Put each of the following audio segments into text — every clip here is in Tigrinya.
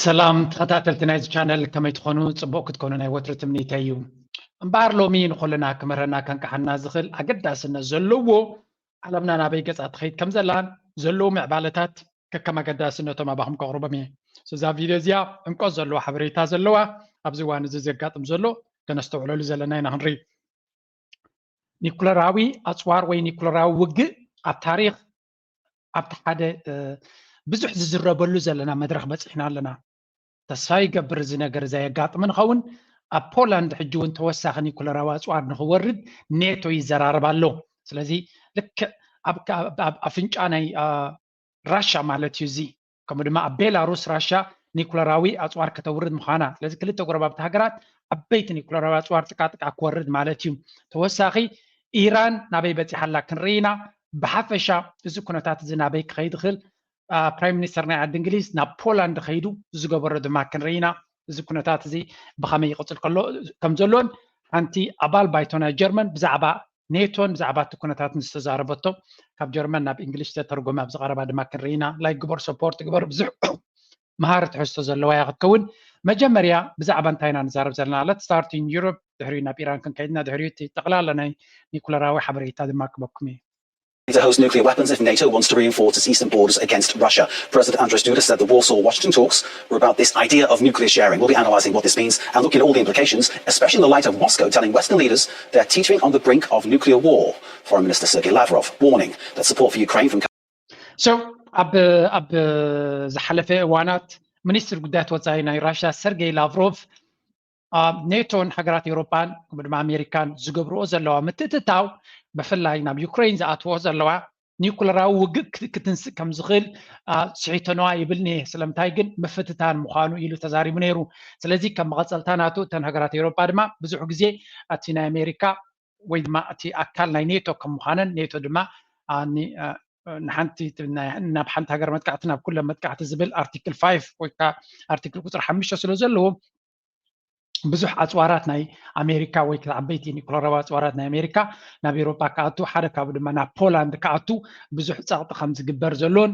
ሰላም ተኸታተልቲ ናይዚ ቻነል፣ ከመይ ትኾኑ? ጽቡቕ ክትኮኑ ናይ ወትሩ ትምኒተይ እዩ። እምበኣር ሎሚ ንኹልና ክምህረና ከንቅሓና ዝኽእል ኣገዳስነት ዘለዎ ዓለምና ናበይ ገጻ ትኸይድ ከም ዘላን ዘለዉ ምዕባለታት ከከም ኣገዳስነቶም ኣባኹም ከቕርቦም እየ። እዛ ቪድዮ እዚኣ ዕምቆት ዘለዎ ሓበሬታ ዘለዋ፣ ኣብዚ እዋን እዚ ዘጋጥም ዘሎ ከነስተውዕለሉ ዘለና ኢና ክንርኢ። ኒኩለራዊ ኣጽዋር ወይ ኒኩለራዊ ውግእ ኣብ ታሪኽ ኣብቲ ሓደ ብዙሕ ዝዝረበሉ ዘለና መድረኽ በፂሕና ኣለና። ተስፋ ይገብር እዚ ነገር እዚ ኣየጋጥምን ይኸውን። ኣብ ፖላንድ ሕጂ እውን ተወሳኺ ኒኩለራዊ ኣፅዋር ንክወርድ ኔቶ ይዘራረብ ኣሎ። ስለዚ ልክዕ ኣብ ኣፍንጫ ናይ ራሻ ማለት እዩ እዚ። ከምኡ ድማ ኣብ ቤላሩስ ራሻ ኒኩለራዊ ኣፅዋር ከተውርድ ምዃና። ስለዚ ክልተ ጎረባብቲ ሃገራት ዓበይቲ ኒኩለራዊ ኣፅዋር ጥቃጥቃ ክወርድ ማለት እዩ። ተወሳኺ ኢራን ናበይ በፂሓ ኣላ ክንርኢ ኢና። ብሓፈሻ እዚ ኩነታት እዚ ናበይ ክኸይድ ይኽእል? ፕራይም ሚኒስተር ናይ ዓዲ እንግሊዝ ናብ ፖላንድ ከይዱ ዝገበሮ ድማ ክንርኢ ኢና። እዚ ኩነታት እዚ ብኸመይ ይቕፅል ከሎ ከም ዘሎን ሓንቲ ኣባል ባይቶ ናይ ጀርመን ብዛዕባ ኔቶን ብዛዕባ እቲ ኩነታትን ዝተዛረበቶ ካብ ጀርመን ናብ እንግሊሽ ዝተተርጎመ ኣብዚ ቀረባ ድማ ክንርኢ ኢና። ላይክ ግበር፣ ሰፖርት ግበር። ብዙሕ መሃሪ ትሕዝቶ ዘለዋ እያ ክትከውን። መጀመርያ ብዛዕባ እንታይ ኢና ንዛረብ ዘለና? Let's start in Europe፣ ድሕሪኡ ናብ ኢራን ክንከይድና፣ ድሕሪኡ እቲ ጠቕላላ ናይ ኒኩለራዊ ሓበሬታ ድማ ክበኩም እዩ። to host nuclear weapons if NATO wants to reinforce its eastern borders against Russia. President Andrzej Duda said the Warsaw-Washington talks were about this idea of nuclear sharing. We'll be analysing what this means and looking at all the implications, especially in the light of Moscow telling Western leaders they're teetering on the brink of nuclear war. Foreign Minister Sergei Lavrov warning that support for Ukraine from So ኣብ ኣብ ዝሓለፈ እዋናት ሚኒስትር ጉዳያት ወፃኢ ናይ ራሽያ ሰርጌይ ላቭሮቭ ኣብ ኔቶን ሃገራት ኤውሮጳን ከምኡ ድማ ኣሜሪካን ዝገብርኦ ዘለዋ ምትእትታው ብፍላይ ናብ ዩክሬን ዝኣትዎ ዘለዋ ኒኩለራዊ ውግእ ክትንስእ ከም ዝኽእል ስሒተንዋ ይብል እኒሀ። ስለምንታይ ግን ምፍትታን ምዃኑ ኢሉ ተዛሪቡ ነይሩ። ስለዚ ከም መቐፀልታ ናቱ እተን ሃገራት ኤውሮጳ ድማ ብዙሕ ግዜ እቲ ናይ ኣሜሪካ ወይ ድማ እቲ ኣካል ናይ ኔቶ ከም ምዃነን ኔቶ ድማ ንሓንቲ ናብ ሓንቲ ሃገር መጥቃዕቲ ናብ ኩለን መጥቃዕቲ ዝብል ኣርቲክል ፋይቭ ወይ ከዓ ኣርቲክል ቁፅሪ ሓሙሽተ ስለ ዘለዎ ብዙሕ ኣፅዋራት ናይ ኣሜሪካ ወይ ከዓ ዓበይቲ ኒኩለራዊ ኣፅዋራት ናይ ኣሜሪካ ናብ ኤውሮጳ ክኣቱ ሓደ ካብኡ ድማ ናብ ፖላንድ ክኣቱ ብዙሕ ፀቕጢ ከም ዝግበር ዘሎን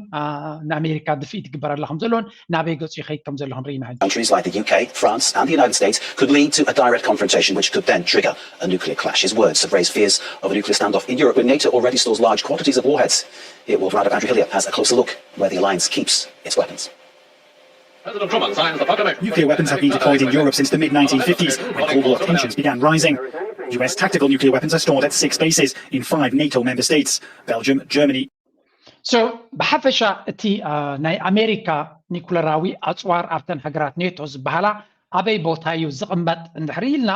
ንኣሜሪካ ድፍኢት ይግበረላ ከም ዘሎን ናበይ ገፁ ይኸይድ ከም ዘሎ ክንርኢ ኢና። Countries like the U K, France and the United States could lead to a direct confrontation which could then trigger a nuclear clash. His words have raised fears of a nuclear standoff in Europe, with NATO already stores large quantities of warheads. Here, World Roundup Andrew Hillier has a closer look where the alliance keeps its weapons. Nuclear weapons have been deployed in Europe since the mid nineteen fifties, when Cold War tensions began rising. U S tactical nuclear weapons are stored at six bases in five NATO member states: Belgium, Germany. So ብሓፈሻ እቲ ናይ ኣሜሪካ ኒኩለራዊ ኣፅዋር ኣብተን ሃገራት ኔቶ ዝበሃላ ኣበይ ቦታ እዩ ዝቕመጥ እንድሕር ኢልና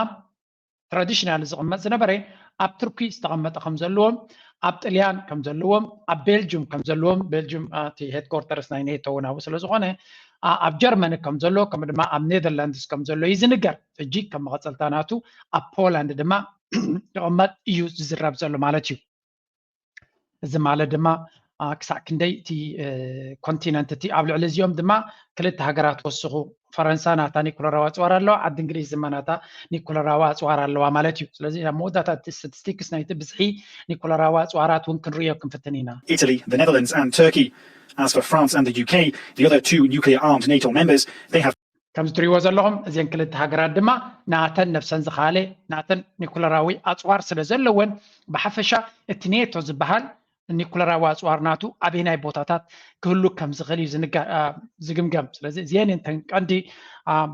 ትራዲሽናል ዝቕመጥ ዝነበረ ኣብ ቱርኪ ዝተቐመጠ ከም ዘለዎም፣ ኣብ ጥልያን ከም ዘለዎም፣ ኣብ ቤልጅም ከም ዘለዎም፣ ቤልጅም እቲ ሄድኮርተርስ ናይ ኔቶ እውን ኣብኡ ስለ ዝኾነ ኣብ ጀርመኒ ከም ዘሎ ከምኡ ድማ ኣብ ኔደርላንድስ ከም ዘሎ እዩ ዝንገር። ሕጂ ከም መቐፀልታ ናቱ ኣብ ፖላንድ ድማ ይቕመጥ እዩ ዝዝረብ ዘሎ ማለት እዩ። እዚ ማለት ድማ ክሳዕ ክንደይ እቲ ኮንቲነንት እቲ ኣብ ልዕሊ እዚኦም ድማ ክልተ ሃገራት ወስኹ። ፈረንሳ ናታ ኒኩለራዊ ኣፅዋር ኣለዋ፣ ዓዲ እንግሊዝ ድማ ናታ ኒኩለራዊ ኣፅዋር ኣለዋ ማለት እዩ። ስለዚ ኣብ መወዳእታ እቲ ስታቲስቲክስ ናይቲ ብዝሒ ኒኩለራዊ ኣፅዋራት እውን ክንርእዮ ክንፍትን ኢና። Italy, the Netherlands and Turkey. As for France and the U K, the other two nuclear armed NATO members, they have ከምዚ ትሪእዎ ዘለኹም እዚን ክልተ ሃገራት ድማ ናተን ነብሰን ዝኻለ ናተን ኒኩለራዊ ኣፅዋር ስለ ዘለወን ብሓፈሻ እቲ ኔቶ ዝበሃል ኒኩለራዊ ኣፅዋር ናቱ ኣበየናይ ቦታታት ክህሉ ከም ዝኽእል እዩ ዝግምገም። ስለዚ እዚአን እንተን ቀንዲ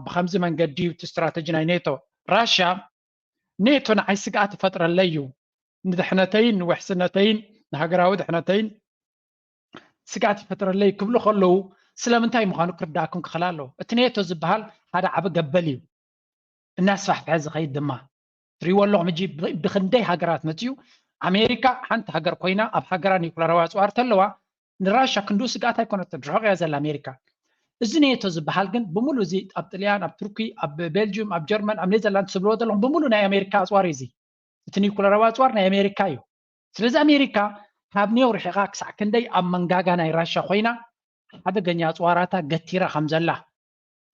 ብከምዚ መንገዲ እዩ እቲ ስትራተጂ ናይ ኔቶ። ራሽያ ኔቶ ንዓይ ስግኣት ይፈጥረለይ እዩ፣ ንድሕነተይን ንውሕስነተይን ንሃገራዊ ድሕነተይን ስግኣት ይፈጥረለይ ክብሉ ከለዉ ስለምንታይ ምዃኑ ክርዳእኩም ክኽእል ኣለዎ። እቲ ኔቶ ዝበሃል ሓደ ዓቢ ገበል እዩ እናስፋሕፍሐ ዝኸይድ ድማ ትሪእዎ ኣለኹም። ሕጂ ብክንደይ ሃገራት መፅኡ ኣሜሪካ ሓንቲ ሃገር ኮይና ኣብ ሃገራ ኒኩለራዊ ኣፅዋር ተለዋ ንራሻ ክንድኡ ስግኣት ኣይኮነትን፣ ርሑቕ እያ ዘላ ኣሜሪካ። እዚ ኔቶ ዝበሃል ግን ብምሉ እዚ ኣብ ጥልያን ኣብ ቱርኪ ኣብ ቤልጅም ኣብ ጀርመን ኣብ ኔዘርላንድ ትብልዎ ዘለኹም ብምሉ ናይ ኣሜሪካ ኣፅዋር እዩ። እዚ እቲ ኒኩለራዊ ኣፅዋር ናይ ኣሜሪካ እዩ። ስለዚ ኣሜሪካ ካብ ኔው ርሒቓ ክሳዕ ክንደይ ኣብ መንጋጋ ናይ ራሻ ኮይና ሓደገኛ ኣፅዋራታ ገቲራ ከም ዘላ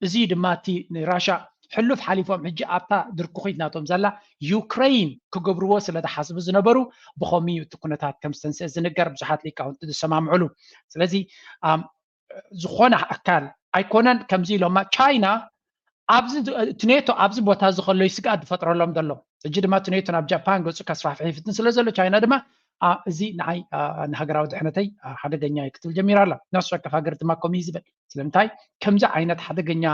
እዚ ድማ እቲ ንራሻ ሕሉፍ ሓሊፎም ሕጂ ኣብታ ድርኩኺት ናቶም ዘላ ዩክረይን ክገብርዎ ስለ ዝሓስቡ ዝነበሩ ብኸምኡ እቲ ኩነታት ከም ዝተንስአ ዝንገር ብዙሓት ሊቃውንቲ ዝሰማምዕሉ። ስለዚ ዝኾነ ኣካል ኣይኮነን ከምዚ ኢሎማ። ቻይና ኣብዚ እቲ ኔቶ ኣብዚ ቦታ እዚ ከሎ እዩ ስግኣት ዝፈጥረሎም ዘሎ። ሕጂ ድማ እቲ ኔቶ ናብ ጃፓን ገጹ ከስፋሕፍሕ ይፍትን ስለ ዘሎ፣ ቻይና ድማ፣ "ኣ፣ እዚ ንዓይ፣ ኣ፣ ንሃገራዊ ድሕነተይ፣ ኣ፣ ሓደገኛ እዩ" ክትብል ጀሚራ ኣላ። ነፍሲ ወከፍ ሃገር ድማ ከምኡ እዩ ዝብል። ስለምንታይ? ከምዚ ዓይነት ሓደገኛ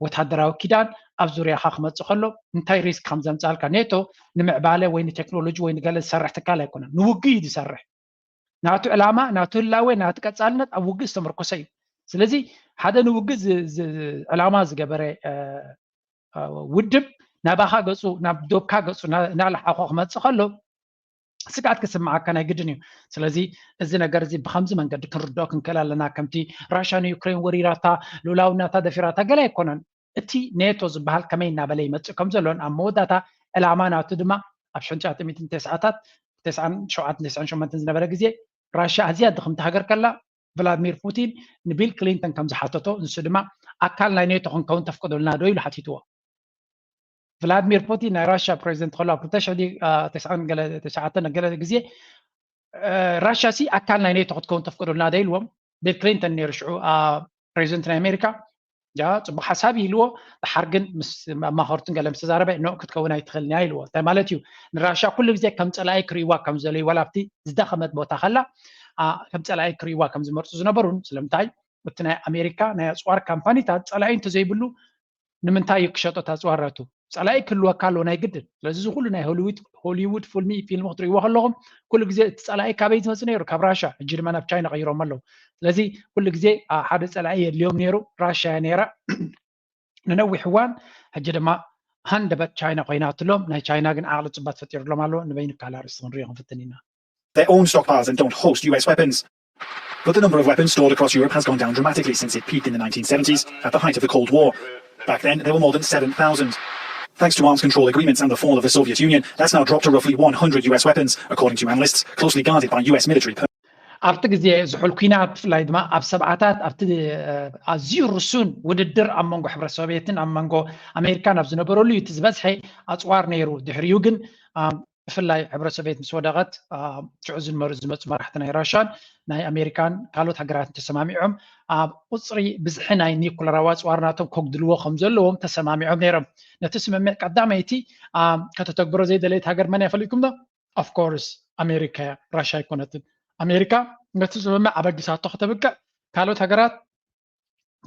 ወታደራዊ ኪዳን ኣብ ዙርያኻ ክመጽእ ከሎ እንታይ ሪስክ ከም ዘምጻልካ። ኔቶ ንምዕባለ ወይ ንቴክኖሎጂ ወይ ንገለ ዝሰርሕ ትካል ኣይኮነን፣ ንውግእ እዩ ዝሰርሕ። ናቱ ዕላማ፣ ናቱ ህላወ፣ ናቱ ቀጻልነት ኣብ ውግእ ዝተመርኮሰ እዩ። ስለዚ ሓደ ንውግእ ዝ- ዝ- ዕላማ ዝገበረ፣ እ፣ እ፣ ውድብ ናባኻ ገጹ፣ ናብ ዶብካ ገጹ እና- እናለሓኾ ክመጽእ ከሎ ስግኣት ክስምዓካ ናይ ግድን እዩ። ስለዚ እዚ ነገር እዚ ብኸምዚ መንገዲ ክንርድኦ ክንክእል ኣለና። ከምቲ ራሻ ንዩክሬን ወሪራታ፣ ልኡላውነታ ደፊራታ ገለ ኣይኮነን። እቲ ኔቶ ዝበሃል ከመይ እናበለ ይመጽእ ከም ዘሎን ኣብ መወዳእታ ዕላማ ናቱ ድማ ኣብ ሽሕን ትሽዓተ ሚእትን ተስዓታት፣ ተስዓን ሸውዓተን ተስዓን ሸሞንተን ዝነበረ ግዜ ራሻ ኣዝያ ድኽምቲ ሃገር ከላ ቭላድሚር ፑቲን ንቢል ክሊንተን ከም ዝሓተቶ፣ ንሱ ድማ ኣካል ናይ ኔቶ ክንከውን ተፍቅዱልና ዶ ኢሉ ሓቲትዎ። ቭላድሚር ፑቲን ናይ ራሻ ፕሬዚደንት ከሎ ኣብ ክልተ ሽሕ ዲ-፣ አ፣ ተስዓን ገለ፣ ተስዓተ ገለ ግዜ፣ እ፣ ራሻ ሲ ኣካል ናይ ኔቶ ክትከውን ተፍቅዱልና ዶ ኢልዎም። ቢል ክሊንተን ነይሩ ሽዑ፣ አ፣ ፕሬዚደንት ናይ ኣሜሪካ። ያ ጽቡቕ ሓሳብ እዩ ኢልዎ። ድሓር ግን ምስ ኣማኸርቱን ገለ ምስ ተዛረበ፣ "ኖ፣ ክትከውን ኣይትኽእልን እያ" ኢልዎ። እንታይ ማለት እዩ? ንራሻ ኩሉ ግዜ ከም ጸላኢ ክርእይዋ ከም ዘለዩ፣ ዋላ ኣብቲ ዝደኸመት ቦታ ከላ፣ አ፣ ከም ጸላኢ ክርእይዋ ከም ዝመርጹ ዝነበሩን፣ ስለምንታይ? እቲ ናይ ኣሜሪካ ናይ ኣጽዋር ካምፓኒታት ጸላኢ እንተዘይብሉ፣ ንምንታይ እዩ ክሸጦ እቲ ኣጽዋር ናቱ? ጸላኢ ክህልወካ ኣለዎ ናይ ግድን። ስለዚ እዚ ኩሉ ናይ ሆሊውድ፣ ሆሊውድ ፊልሚ፣ ፊልም ክትርእይዎ ከለኹም፣ ኩሉ ግዜ እቲ ጸላኢ ካበይ ዝመጽእ ነይሩ? ካብ ራሻ። ሕጂ ድማ ናብ ቻይና ቀይሮም ኣለዉ። ስለዚ ኩሉ ግዜ፣ አ፣ ሓደ ጸላኢ የድልዮም ነይሩ፣ ራሻ እያ ነይራ። ንነዊሕ እዋን፣ ሕጂ ድማ ሃንደበት ቻይና ኮይናትሎም። ናይ ቻይና ግን ዓቕሊ ጽባት ፈጢሩሎም ኣሎ። ንበይንካ ኣርእስቲ ክንሪኦ ክንፍትን ኢና። Their own stockpiles and don't host U S weapons. But the number of weapons stored across Europe has gone down dramatically since it peaked in the nineteen seventies, at the height of the Cold War. Back then, there were more than seven thousand. Thanks to arms control agreements and the fall of the Soviet Union, that's now dropped to roughly one hundred U S weapons, according to analysts, closely guarded by U S military. ኣብቲ ግዜ ዝሑል ኲናት፣ ብፍላይ ድማ ኣብ ሰብዓታት፣ ኣብቲ፣ እ፣ ኣዝዩ ርሱን ውድድር ኣብ መንጎ ሕብረት ሶቪየትን ኣብ መንጎ ኣሜሪካን ኣብ ዝነበረሉ እዩ። እቲ ዝበዝሐ ኣጽዋር ነይሩ። ድሕሪኡ ግን፣ አ፣ ብፍላይ ሕብረት ሶቪየት ምስ ወደቐት፣ አ፣ ሽዑ ዝንመሩ ዝመጹ መራሕቲ ናይ ራሻን ናይ ኣሜሪካን ካልኦት ሃገራትን ተሰማሚዖም ኣብ ቁጽሪ ብዝሒ ናይ ኒኩለራዊ ኣጽዋር ናቶም ከጉድልዎ ከም ዘለዎም ተሰማሚዖም ነይሮም። ነቲ ስምምዕ ቀዳመይቲ፣ አ፣ ከተተግብሮ ዘይደለየት ሃገር መን እያ ፈሊጥኩም ዶ? ኦፍ ኮርስ ኣሜሪካ እያ፣ ራሻ ኣይኮነትን። ኣሜሪካ ነቲ ስምምዕ ኣበጊሳቶ ከተብቅዕ፣ ካልኦት ሃገራት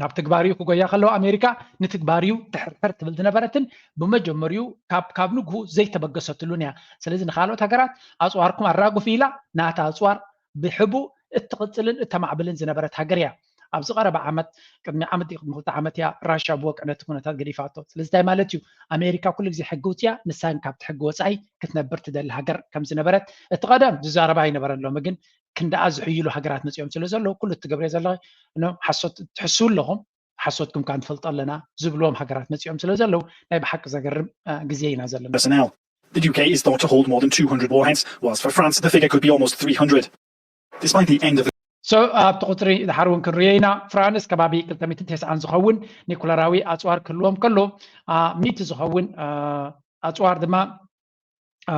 ናብ ትግባሪኡ ክጎያ ከለዋ፣ ኣሜሪካ ንትግባሪኡ ድሕርሕር ትብል ዝነበረትን፣ ብመጀመሪኡ ካብ፣ ካብ ንግሁ ዘይተበገሰትሉን እያ። ስለዚ ንኻልኦት ሃገራት ኣጽዋርኩም ኣራግፉ ኢላ፣ ናታ ኣጽዋር ብሕቡእ እትቕጽልን እተማዕብልን ዝነበረት ሃገር እያ። ኣብዚ ቀረባ ዓመት፣ ቅድሚ ዓመት ድዩ ቅድሚ ክልተ ዓመት እያ ራሻ ብወግዒ ነቲ ኩነታት ገዲፋቶ። ስለዚ እንታይ ማለት እዩ? ኣሜሪካ ኩሉ ግዜ ሕጊ ውጽያ፣ ንሳ ግን ካብቲ ሕጊ ወጻኢ ክትነብር ትደሊ ሃገር ከም ዝነበረት እቲ ቀደም ዝዛረባ ኣይነበረን። ሎሚ ግን ክንደኣ ዝሕይሉ ሃገራት መጺኦም ስለ ዘለዉ፣ ኩሉ እትገብርዮ ዘለኺ፣ ኖ፣ ሓሶት ትሕስዉ ኣለኹም፣ ሓሶትኩም ከኣ ንፈልጦ ኣለና ዝብልዎም ሃገራት መጺኦም ስለ ዘለዉ፣ ናይ ብሓቂ ዘገርም፣ እ፣ ግዜ ኢና ዘለና። Personnel. The U K is thought to hold more than two hundred warheads, whilst for France the figure could be almost three hundred. Despite the end of the So ኣብቲ ቁጽሪ ድሓር እውን ክንርእዮ ኢና። ፍራንስ ከባቢ ክልተ ሚእትን ተስዓን ዝኸውን ኒኩለራዊ ኣጽዋር ክህልዎም ከሎ፣ አ፣ ሚእቲ ዝኸውን፣ አ፣ ኣጽዋር ድማ፣ አ፣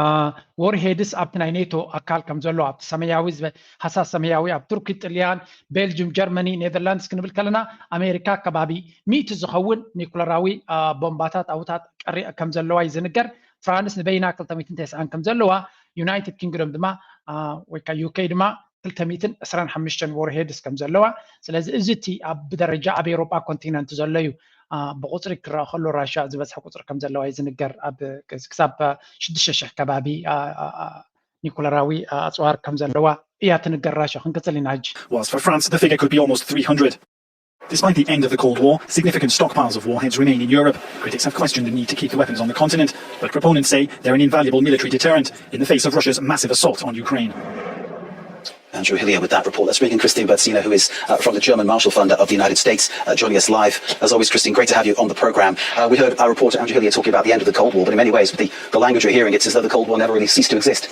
ዎርሄድስ ኣብቲ ናይ ኔቶ ኣካል ከም ዘሎ፣ ኣብቲ ሰማያዊ ዝበ-፣ ሃሳስ ሰማያዊ ኣብ ቱርኪ፣ ጥልያን፣ ቤልጅም፣ ጀርመኒ፣ ኔዘርላንድስ ክንብል ከለና፣ ኣሜሪካ ከባቢ ሚእቲ ዝኸውን ኒኩለራዊ፣ አ፣ ቦምባታት፣ ኣብታት ቀሪ-፣ ከም ዘለዋ እዩ ዝንገር። ፍራንስ ንበይና ክልተ ሚእትን ተስዓን ከም ዘለዋ፣ ዩናይትድ ኪንግዶም ድማ፣ አ፣ ወይ ከዓ ዩ ኬ ድማ ክልተ ሚእትን ዕስራን ሓሙሽተን ዎርሄድስ ከም ዘለዋ። ስለዚ እዚ እቲ ኣብ ብደረጃ ኣብ ኤውሮጳ ኮንቲነንት ዘሎ እዩ። አ፣ ብቁጽሪ ክረኣ ከሎ ራሻ ዝበዝሐ ቁጽሪ ከም ዘለዋ እዩ ዝንገር። ኣብ ክሳብ ሽዱሽተ ሽሕ ከባቢ፣ አ፣ አ፣ አ፣ ኒኩለራዊ፣ አ፣ ኣጽዋር ከም ዘለዋ እያ ትንገር ራሻ። ክንቅጽል ኢና ሕጂ። Whilst for France, the figure could be almost three hundred. Despite the end of the Cold War, significant stockpiles of warheads remain in Europe. Critics have questioned the need to keep the weapons on the continent, but proponents say they're an invaluable military deterrent in the face of Russia's massive assault on Ukraine. Andrew Hillier with that report. Let's bring in Christine Bertsina, who is uh, from the German Marshall Fund of the United States, uh, joining us live. As always, Christine, great to have you on the program. Uh, we heard our reporter Andrew Hillier talking about the end of the Cold War, but in many ways, with the, the language we're hearing, it's as though the Cold War never really ceased to exist.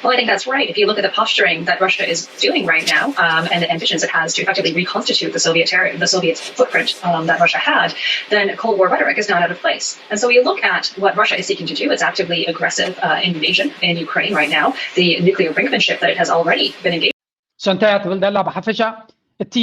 Well, I think that's right. If you look at the posturing that Russia is doing right now um, and the ambitions it has to effectively reconstitute the Soviet territory, the Soviet footprint um, that Russia had, then Cold War rhetoric is not out of place. And so you look at what Russia is seeking to do, its actively aggressive uh, invasion in Ukraine right now, the nuclear brinkmanship that it has already been engaged So እንታይ እያ ትብል ዘላ? ብሓፈሻ እቲ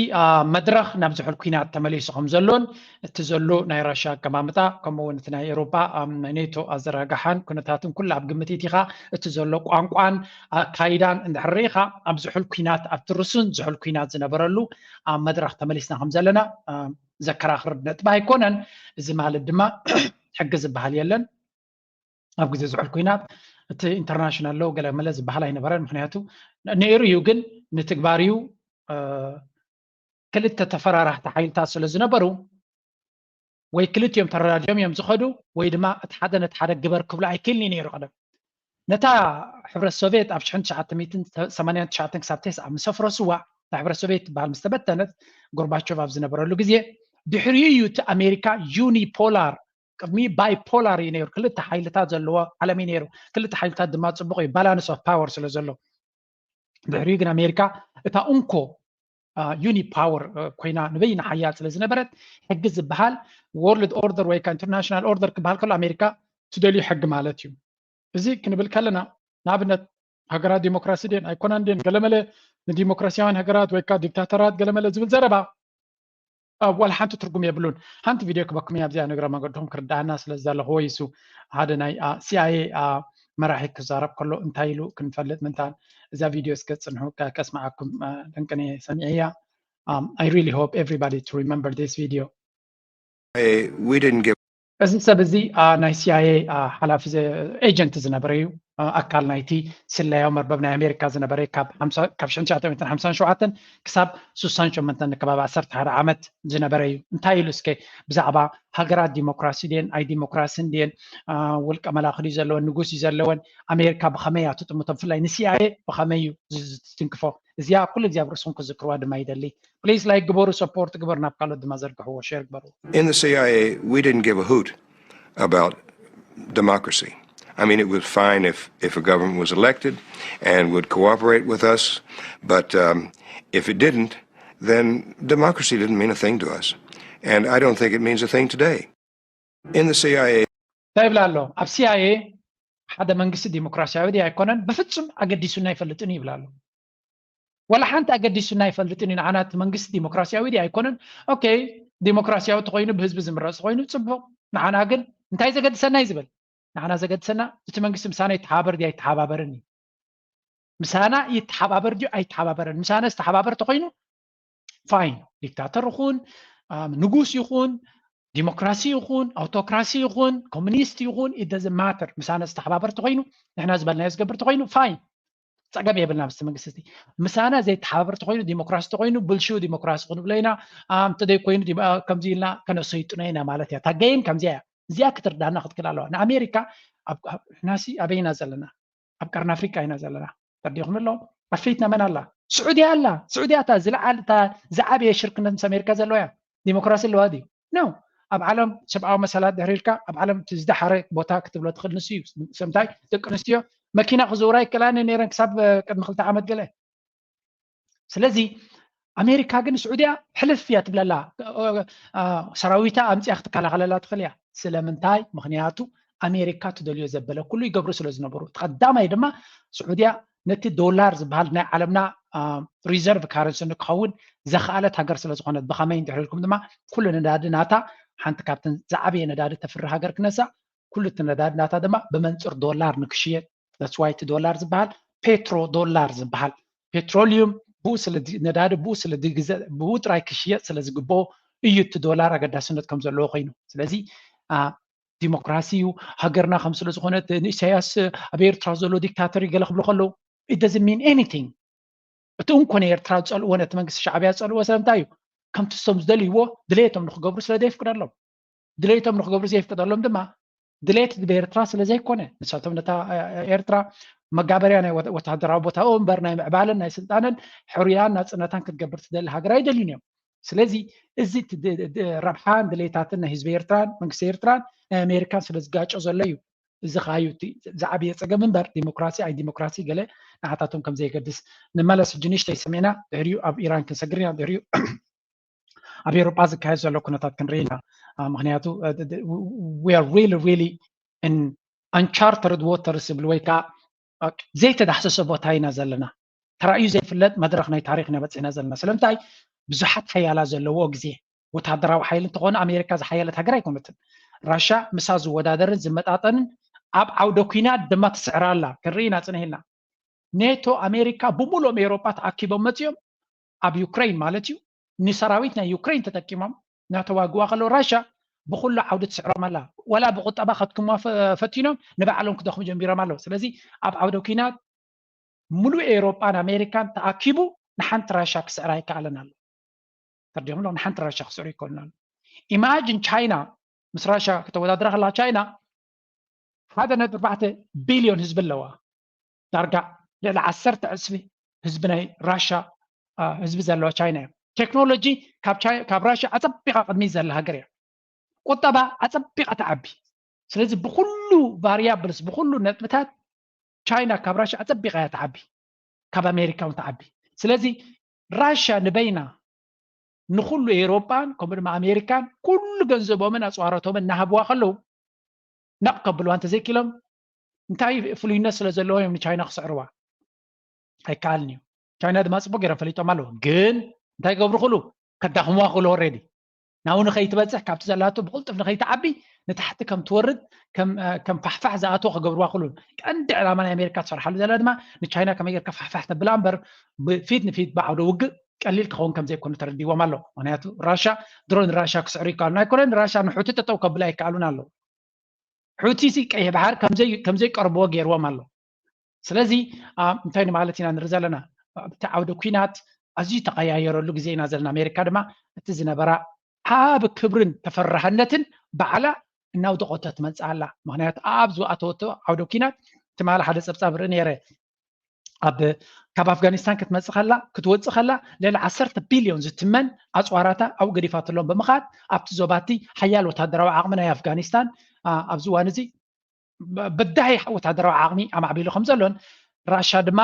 መድረኽ ናብ ዝሑል ኲናት ተመሊሱ ከም ዘሎን እቲ ዘሎ ናይ ራሽያ ኣቀማምጣ ከምኡ እውን እቲ ናይ ኤውሮጳ ናይ ኔቶ ኣዘራግሓን ኩነታትን ኩሉ ኣብ ግምት ኢቲኻ እቲ ዘሎ ቋንቋን ኣካይዳን እንድሕር ርኢኻ ኣብ ዝሑል ኲናት ኣብቲ ርሱን ዝሑል ኲናት ዝነበረሉ ኣብ መድረኽ ተመሊስና ከም ዘለና ዘከራኽር ነጥቢ ኣይኮነን። እዚ ማለት ድማ ሕጊ ዝበሃል የለን። ኣብ ግዜ ዝሑል ኲናት እቲ ኢንተርናሽናል ሎው ገለ መለ ዝበሃል ኣይነበረን። ምክንያቱ ነይሩ እዩ፣ ግን ንትግባር እዩ ክልተ ተፈራራህቲ ሓይልታት ስለ ዝነበሩ ወይ ክልቲኦም ተረዳዲኦም እዮም ዝኸዱ ወይ ድማ እቲ ሓደ ነቲ ሓደ ግበር ክብሉ ኣይክእልን እዩ ነይሩ። ቀደም ነታ ሕብረት ሶቪየት ኣብ ሽሕን ትሽዓተ ሚእትን ሰማንያን ትሽዓተን ክሳብ ተስዓ ምስ ኣፍረስዋ እታ ሕብረት ሶቪየት ትበሃል ምስ ተበተነት ጎርባቾቭ ኣብ ዝነበረሉ ግዜ ድሕሪኡ እዩ እቲ ኣሜሪካ ዩኒፖላር ቅድሚ ባይፖላር እዩ ነይሩ። ክልተ ሓይልታት ዘለዎ ዓለም እዩ ነይሩ። ክልተ ሓይልታት ድማ ፅቡቕ እዩ፣ ባላንስ ኦፍ ፓወር ስለ ዘሎ። ድሕሪኡ ግን ኣሜሪካ እታ እንኮ ዩኒፓወር ኮይና ንበይና ሓያል ስለ ዝነበረት ሕጊ ዝበሃል ወርልድ ኦርደር ወይ ከዓ ኢንተርናሽናል ኦርደር ክበሃል ከሎ ኣሜሪካ ትደልዩ ሕጊ ማለት እዩ። እዚ ክንብል ከለና ንኣብነት ሃገራት ዲሞክራሲ ድን ኣይኮናን ድን ገለመለ ንዲሞክራሲያውያን ሃገራት ወይ ከዓ ዲክታተራት ገለመለ ዝብል ዘረባ ዋላ ሓንቲ ትርጉም የብሉን። ሓንቲ ቪድዮ ክበኩም እያ ኣብዚኣ ንግረ መንገድኩም ክርዳኣና ስለ ዝደለኹ ወይ እሱ ሓደ ናይ ሲኣይኤ መራሒ ክዛረብ ከሎ እንታይ ኢሉ ክንፈልጥ ምንታን እዛ ቪድዮ እስከ ፅንሑ ከስማዓኩም ደንቅነ ሰሚዐያ። I really hope everybody to remember this video. We didn't give እዚ ሰብ እዚ ናይ ሲኣይኤ ሓላፊ ኤጀንት ዝነበረ እዩ። ኣካል ናይቲ ስለያዊ መርበብ ናይ ኣሜሪካ ዝነበረ ካብ ሽሕን ትሽዓተ ሚእትን ሓምሳን ሸውዓተን ክሳብ ስሳን ሸሞንተን ከባቢ ዓሰርተ ሓደ ዓመት ዝነበረ እዩ። እንታይ ኢሉ እስከ ብዛዕባ ሃገራት ዲሞክራሲ ድየን ኣይ ዲሞክራሲን ድየን ውልቀ መላኺ ድዩ ዘለወን ንጉስ እዩ ዘለወን ኣሜሪካ ብኸመይ እያ ትጥምቶ? ብፍላይ ንሲኣይኤ ብኸመይ እዩ ዝትንክፎ? እዚኣ ኩሉ ግዜ ኣብ ርእስኹም ክዝክርዋ ድማ ይደሊ። ፕሊዝ ላይክ ግበሩ፣ ሰፖርት ግበሩ፣ ናብ ካልኦት ድማ ዘርግሕዎ፣ ሼር ግበሩ። In the C I A, we didn't give a hoot about democracy. I mean, it was fine if, if a government was elected and would cooperate with us, but um, if it didn't, then democracy didn't mean a thing to us. And I don't think it means a thing today. In the C I A, እንታይ ይብላ ኣሎ? ኣብ ሲኣይኤ ሓደ መንግስቲ ዲሞክራሲያዊ ድዩ ኣይኮነን ብፍጹም ኣገዲሱና ኣይፈልጥን እዩ ይብላ ኣሎ። ዋላ ሓንቲ ኣገዲሱና ኣይፈልጥን እዩ። ንዓና እቲ መንግስቲ ዲሞክራሲያዊ ድዩ ኣይኮነን? ኦኬ፣ ዲሞክራሲያዊ ተኮይኑ ብህዝቢ ዝምረፅ ተኮይኑ ፅቡቅ። ንዓና ግን እንታይ ዘገድሰና እዩ ዝብል? ንዓና ዘገድሰና እቲ መንግስቲ ምሳና ይተሓባበር ድዩ ኣይተሓባበርን እዩ። ምሳና ይተሓባበር ድዩ ኣይተሓባበርን? ምሳና ዝተሓባበር ተኮይኑ ፋይን፣ ዲክታተር ይኹን ንጉስ ይኹን ዲሞክራሲ ይኹን ኣውቶክራሲ ይኹን ኮሚኒስት ይኹን it doesn't matter። ምሳና ዝተሓባበር ተኮይኑ ንሕና ዝበልናዮ ዝገብር ተኮይኑ ፋይን፣ ፀገም የብልና ምስቲ መንግስቲ። ምሳና ዘይተሓባበር ተኮይኑ ዲሞክራሲ ተኮይኑ ብልሽው ዲሞክራሲ ክንብሎ ኢና። እንተዘይኮይኑ ከምዚ ኢልና ከነሰይጥኖ ኢና ማለት እያ። እታ ገይም ከምዚኣ እያ። እዚኣ ክትርዳና ክትክእል ኣለዋ። ንኣሜሪካ ናሲ ኣበይና ዘለና? ኣብ ቀርኒ ኣፍሪቃ ኢና ዘለና። ተረዲእኹም ኣሎ ኣፍሪትና መን ኣላ? ስዑድያ ኣላ። ስዑድያ እታ ዝለዓል እታ ዝዓበየ ሽርክነት ምስ ኣሜሪካ ዘለዋ እያ። ዲሞክራሲ ኣለዋ ድዩ? ኖ። ኣብ ዓለም ሰብኣዊ መሰላት ድሕሪ ኢልካ ኣብ ዓለም እቲ ዝደሓረ ቦታ ክትብሎ ትኽእል ንሱ እዩ። ሰምታይ ደቂ ኣንስትዮ መኪና ክዝውራ ይከላኒ ነይረን ክሳብ ቅድሚ ክልተ ዓመት ገለ። ስለዚ ኣሜሪካ ግን ስዑድያ ሕልፍ እያ ትብለላ። ሰራዊታ ኣምፅያ ክትከላኸለላ ትኽእል እያ። ስለምንታይ? ምክንያቱ ኣሜሪካ ትደልዮ ዘበለ ኩሉ ይገብሩ ስለ ዝነበሩ። እቲ ቀዳማይ ድማ ስዑድያ ነቲ ዶላር ዝበሃል ናይ ዓለምና ሪዘርቭ ካረንሲ ንክኸውን ዘኽኣለት ሃገር ስለ ዝኾነት ብኸመይ እንድሕር ኢልኩም ድማ ኩሉ ነዳዲ ናታ ሓንቲ ካብተን ዝዓበየ ነዳዲ ተፍሪ ሃገር ክነሳ ኩሉ እቲ ነዳዲ ናታ ድማ ብመንፅር ዶላር ንክሽየጥ that's why እቲ ዶላር ዝበሃል ፔትሮ ዶላር ዝበሃል ፔትሮሊዩም ብኡ ስለ ነዳዲ ብኡ ስለ ዝግዘእ ብኡ ጥራይ ክሽየጥ ስለ ዝግብኦ እዩ እቲ ዶላር ኣገዳስነት ከም ዘለዎ ኮይኑ። ስለዚ ዲሞክራሲ እዩ ሃገርና ከም ስለ ዝኾነት ንኢሳያስ ኣብ ኤርትራ ዘሎ ዲክታተር እዩ ገለ ክብሉ ከለዉ it doesn't mean anything። እቲ እንኮ ንኤርትራ ዝፀልእዎ ነቲ መንግስቲ ሻዕብያ ዝፀልእዎ ስለምንታይ እዩ? ከምቲ እሶም ዝደልይዎ ድሌቶም ንክገብሩ ስለ ዘይፍቅደሎም ድሌቶም ንክገብሩ ዘይፍቅደሎም ድማ ድሌት ህዝቢ ኤርትራ ስለ ዘይኮነ ንሳቶም ነታ ኤርትራ መጋበርያ ናይ ወታደራዊ ቦታኡ እምበር ናይ ምዕባለን ናይ ስልጣንን ሕርያን ናፅነታን ክትገብር ትደሊ ሃገር ኣይደልዩን እዮም። ስለዚ እዚ ረብሓን ድሌታትን ናይ ህዝቢ ኤርትራን መንግስቲ ኤርትራን ናይ ኣሜሪካን ስለ ዝጋጮ ዘሎ እዩ። እዚ ከኣዩ ዝዓብየ ፀገም እምበር ዲሞክራሲ ኣይ ዲሞክራሲ ገለ ንዓታቶም ከም ዘየገድስ ንመለስ ሕጂ ንእሽተይ ሰሚዕና ድሕሪኡ ኣብ ኢራን ክንሰግር ኢና ድሕሪኡ ኣብ ኤውሮጳ ዝካየድ ዘሎ ኩነታት ክንርኢ ኢና። ምክንያቱ we are really really in uncharted waters ዝብል ወይ ከዓ ዘይተዳህሰሰ ቦታ ኢና ዘለና። ተራእዩ ዘይፍለጥ መድረኽ ናይ ታሪክ ኢና በፂሕና ዘለና። ስለምንታይ ብዙሓት ሓያላት ዘለዎ ግዜ፣ ወታደራዊ ሓይሊ እንተኾነ ኣሜሪካ ዝሓየለት ሃገር ኣይኮነትን። ራሻ ምሳ ዝወዳደርን ዝመጣጠንን ኣብ ዓውደ ኲናት ድማ ትስዕራ ኣላ። ክንርኢ ኢና ጽንሕ ኢልና። ኔቶ፣ ኣሜሪካ ብምሉኦም ኤውሮጳ ተኣኪቦም መጺኦም ኣብ ዩክሬን ማለት እዩ፣ ንሰራዊት ናይ ዩክሬን ተጠቂሞም እናተዋግዋ ከለዉ ራሻ ብኩሉ ዓውዲ ትስዕሮም ኣላ። ወላ ብቁጠባ ከድክምዋ ፈ-፣ ፈቲኖም ንባዕሎም ክደኽሙ ጀሚሮም ኣለዉ። ስለዚ ኣብ ዓውደ ኲናት ሙሉእ ኤውሮጳን ኣሜሪካን ተኣኪቡ ንሓንቲ ራሻ ክስዕራ ኣይከኣለን ኣሎ። ተርዲኹም ዶ? ንሓንቲ ራሻ ክስዕሩ ይከኣሉን ኣሎ። ኢማጅን ቻይና ምስ ራሻ ከተወዳድራ ከላ፣ ቻይና ሓደ ነጥቢ ኣርባዕተ ቢልዮን ህዝቢ ኣለዋ። ዳርጋ ልዕሊ ዓሰርተ ዕጽፊ ህዝቢ ናይ ራሻ፣ አ፣ ህዝቢ ዘለዋ ቻይና እያ። ቴክኖሎጂ ካብ ቻይ-፣ ካብ ራሻ ኣጸቢቓ ቅድሚት ዘላ ሃገር እያ። ቁጠባ ኣጸቢቓ ትዓቢ። ስለዚ ብኹሉ ቫሪያብልስ፣ ብኹሉ ነጥብታት ቻይና ካብ ራሻ ኣጸቢቓ እያ ትዓቢ፣ ካብ ኣሜሪካ እውን ትዓቢ። ስለዚ ራሻ ንበይና ንኹሉ ኤውሮጳን ከምኡ ድማ ኣሜሪካን ኩሉ ገንዘቦምን ኣጽዋሮቶምን እናሃብዋ ከለዉ፣ ነቕ ከብልዋ እንተዘይኪሎም፣ እንታይ ፍሉይነት ስለ ዘለዎ እዮም ንቻይና ክስዕርዋ? ኣይከኣልን እዩ። ቻይና ድማ ጽቡቅ ገይሮም ፈሊጦም ኣለዉ። ግን እንታይ ገብሩ ክሉ? ከዳኽምዋ ክሉ ኦልሬዲ ናብኡ ንኸይትበጽሕ፣ ካብቲ ዘላቶ ብቕልጡፍ ንኸይትዓቢ፣ ንታሕቲ ከም ትወርድ፣ ከም፣ እ፣ ከም ፋሕፋሕ ዝኣትዎ ክገብርዋ ክሉ። ቀንዲ ዕላማ ናይ ኣሜሪካ ትሰርሓሉ ዘላ ድማ ንቻይና ከመይ ጌርካ ፋሕፋሕ ተብላ እምበር፣ ብፊት ንፊት ብዓውደ ውግእ ቀሊል ክኸውን ከም ዘይኮነ ተረዲዎም ኣሎ። ምክንያቱ ራሻ ድሮ ንራሻ ክስዕሩ ይከኣሉን ኣይኮነን፣ ንራሻ ንሑቲ ጠጠው ከብላ ኣይከኣሉን ኣለዉ። ሑቲ ሲ ቀይሕ ባሕር ከም ዘይ-፣ ከም ዘይቀርብዎ ገይርዎም ኣሎ። ስለዚ፣ አ፣ እንታይ ንማለት ኢና ንርኢ ዘለና? ኣብቲ ዓውደ ኲናት ኣዝዩ ተቐያየረሉ ግዜ ኢና ዘለና። ኣሜሪካ ድማ እቲ ዝነበራ ዓቢ ክብርን ተፈራህነትን ባዕላ እናውደቐቶ ትመጽእ ኣላ። ምኽንያቱ ኣብ ዝኣተወቶ ዓውደ ኲናት ትማሊ ሓደ ጸብጻብ ርኢ ነይረ። ኣብ፣ ካብ ኣፍጋኒስታን ክትመጽእ ከላ፣ ክትወጽእ ከላ ልዕሊ ዓሰርተ ቢልዮን ዝትመን ኣጽዋራታ ኣብኡ ገዲፋትሎም ብምኻድ ኣብቲ ዞባቲ ሓያል ወታደራዊ ዓቕሚ ናይ ኣፍጋኒስታን፣ አ፣ ኣብዚ እዋን እዚ በ-፣ በዳሂ ወታደራዊ ዓቕሚ ኣማዕቢሉ ከም ዘሎን ራሻ ድማ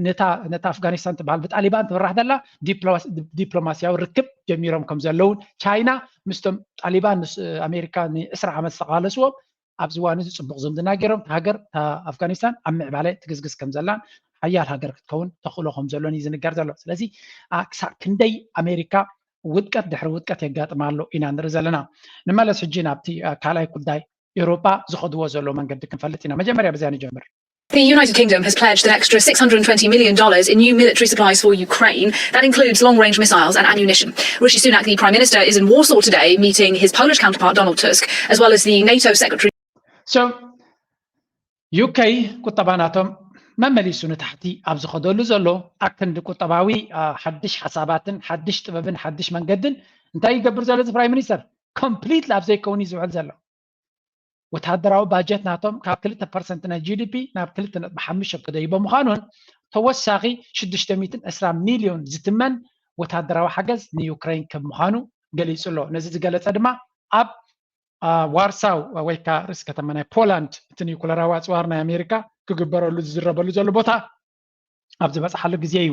ነታ፣ ነታ ኣፍጋኒስታን ትበሃል ብጣሊባን ትምራሕ ዘላ ዲፕሎማስ-፣ ዲፕሎማስያዊ ርክብ ጀሚሮም ከም ዘለውን ቻይና ምስቶም ጣሊባን ምስ ኣሜሪካ ንዕስራ ዓመት ዝተቓለስዎም ኣብዚ እዋን እዚ ጽቡቕ ዝምድና ገይሮም እታ ሃገር፣ እታ ኣፍጋኒስታን ኣብ ምዕባለ ትግዝግዝ ከም ዘላን ሓያል ሃገር ክትከውን ተኽእሎ ከም ዘሎን እዩ ዝንገር ዘሎ። ስለዚ፣ አ፣ ክሳብ ክንደይ ኣሜሪካ ውድቀት ድሕሪ ውድቀት የጋጥማ ኣሎ ኢና ንርኢ ዘለና። ንመለስ ሕጂ ናብቲ፣ አ፣ ካልኣይ ጉዳይ ኤውሮጳ ዝኸድዎ ዘሎ መንገዲ ክንፈልጥ ኢና። መጀመርያ በዚኣ ንጀምር። The United Kingdom has pledged an extra six hundred twenty million dollars in new military supplies for Ukraine. That includes long-range missiles and ammunition. Rishi Sunak, the Prime Minister, is in Warsaw today, meeting his Polish counterpart Donald Tusk, as well as the NATO Secretary. So, ዩ ኬ ቁጠባ ናቶም መመሊሱ ንታሕቲ ኣብ ዝኸደሉ ዘሎ፣ ኣክንዲ ቁጠባዊ፣ አ፣ ሓድሽ ሓሳባትን ሓድሽ ጥበብን ሓድሽ መንገድን እንታይ ይገብር ዘሎ እዚ ፕራይም ሚኒስተር? ኮምፕሊትሊ ኣብ ዘይከውን እዩ ዝውዕል ዘሎ። ወታደራዊ ባጀት ናቶም ካብ ክልተ ፐርሰንት ናይ ጂ ዲ ፒ ናብ ክልተ ነጥቢ ሓሙሽተ ክደይቦ ምዃኑን ተወሳኺ ሽዱሽተ ሚእትን ዕስራ ሚልዮን ዝትመን ወታደራዊ ሓገዝ ንዩክሬን ከም ምዃኑ ገሊጹ ኣሎ። ነዚ ዝገለጸ ድማ ኣብ፣ አ፣ ዋርሳው ወይ ከዓ ርእሲ ከተማ ናይ ፖላንድ እቲ ኒኩለራዊ ኣጽዋር ናይ ኣሜሪካ ክግበረሉ ዝዝረበሉ ዘሎ ቦታ ኣብ ዝበጽሓሉ ግዜ እዩ።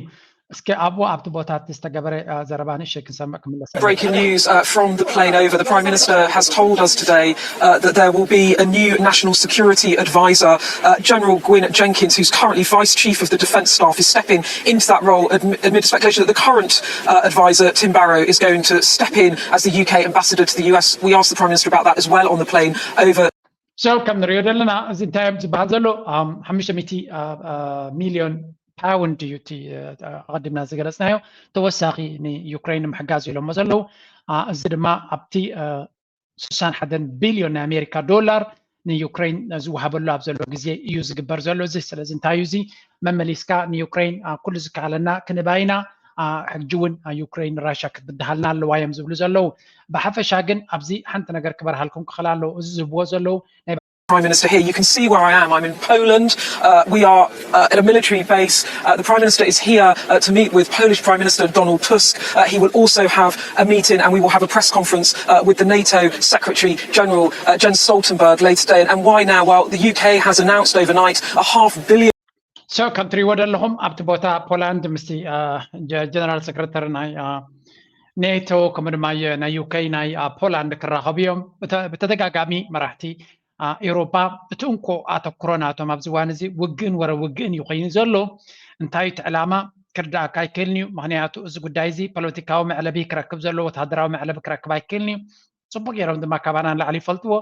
እስከ ኣብኡ ኣብቲ ቦታ እቲ ዝተገበረ፣ አ፣ ዘረባ ንእሽተይ ክንሰምዕ ክምለስ። Breaking news, uh, from the plane over. The Prime Minister has told us today, uh, that there will be a new national security advisor, uh, General Gwyn Jenkins, who's currently Vice Chief of the Defence Staff, is stepping into that role amid speculation that the current, uh, advisor, Tim Barrow, is going to step in as the U K ambassador to the U S. We asked the Prime Minister about that as well on the plane over. So ከም ንሪኦ ዘለና እዚ እንታይ እዮም ዝበሃል ዘሎ? ሓሙሽተ ሚእቲ ሚልዮን ፓውንድ እዩ እቲ ኣቐዲምና ዝገለፅናዮ ተወሳኺ ንዩክሬን ንምሕጋዝ ኢሎሞ ዘለዉ። እዚ ድማ ኣብቲ ስሳን ሓደን ቢልዮን ናይ ኣሜሪካ ዶላር ንዩክሬን ዝወሃበሉ ኣብ ዘሎ ግዜ እዩ ዝግበር ዘሎ እዚ። ስለዚ እንታይ እዩ እዚ መመሊስካ ንዩክሬን ኩሉ ዝከኣለና ክንባይና ሕጂ እውን ዩክሬን ራሻ ክትብድሃልና ኣለዋ እዮም ዝብሉ ዘለዉ። ብሓፈሻ ግን ኣብዚ ሓንቲ ነገር ክበርሃልኩም ክኽእል ኣለዉ። እዚ ዝህብዎ ዘለዉ ናይ Prime Minister here. You can see where I am. I'm in Poland. Uh, we are uh, at a military base. Uh, the Prime Minister is here uh, to meet with Polish Prime Minister Donald Tusk. Uh, he will also have a meeting and we will have a press conference uh, with the NATO Secretary General uh, Jens Stoltenberg later today. And, and why now? Well, the U K has announced overnight a half billion So ከም ትሪእዎ ዘለኹም ኣብቲ ቦታ ፖላንድ ምስቲ ጀነራል ሰክረተሪ ናይ ኔቶ ከምኡ ድማ ናይ ዩኬ ናይ ፖላንድ ክራኸቡ እዮም። ብተደጋጋሚ መራሕቲ ኤውሮጳ እቲ እንኮ ኣተኩሮ ናቶም ኣብዚ እዋን እዚ ውግእን ወረ ውግእን እዩ ኮይኑ ዘሎ። እንታይ እቲ ዕላማ? ክርዳእካ ኣይክእልን እዩ። ምክንያቱ እዚ ጉዳይ እዚ ፖለቲካዊ መዕለቢ ክረክብ ዘለዎ፣ ወተሃደራዊ መዕለቢ ክረክብ ኣይክእልን እዩ። ፅቡቅ ገይሮም ድማ ካባና ንላዕሊ ይፈልጥዎ።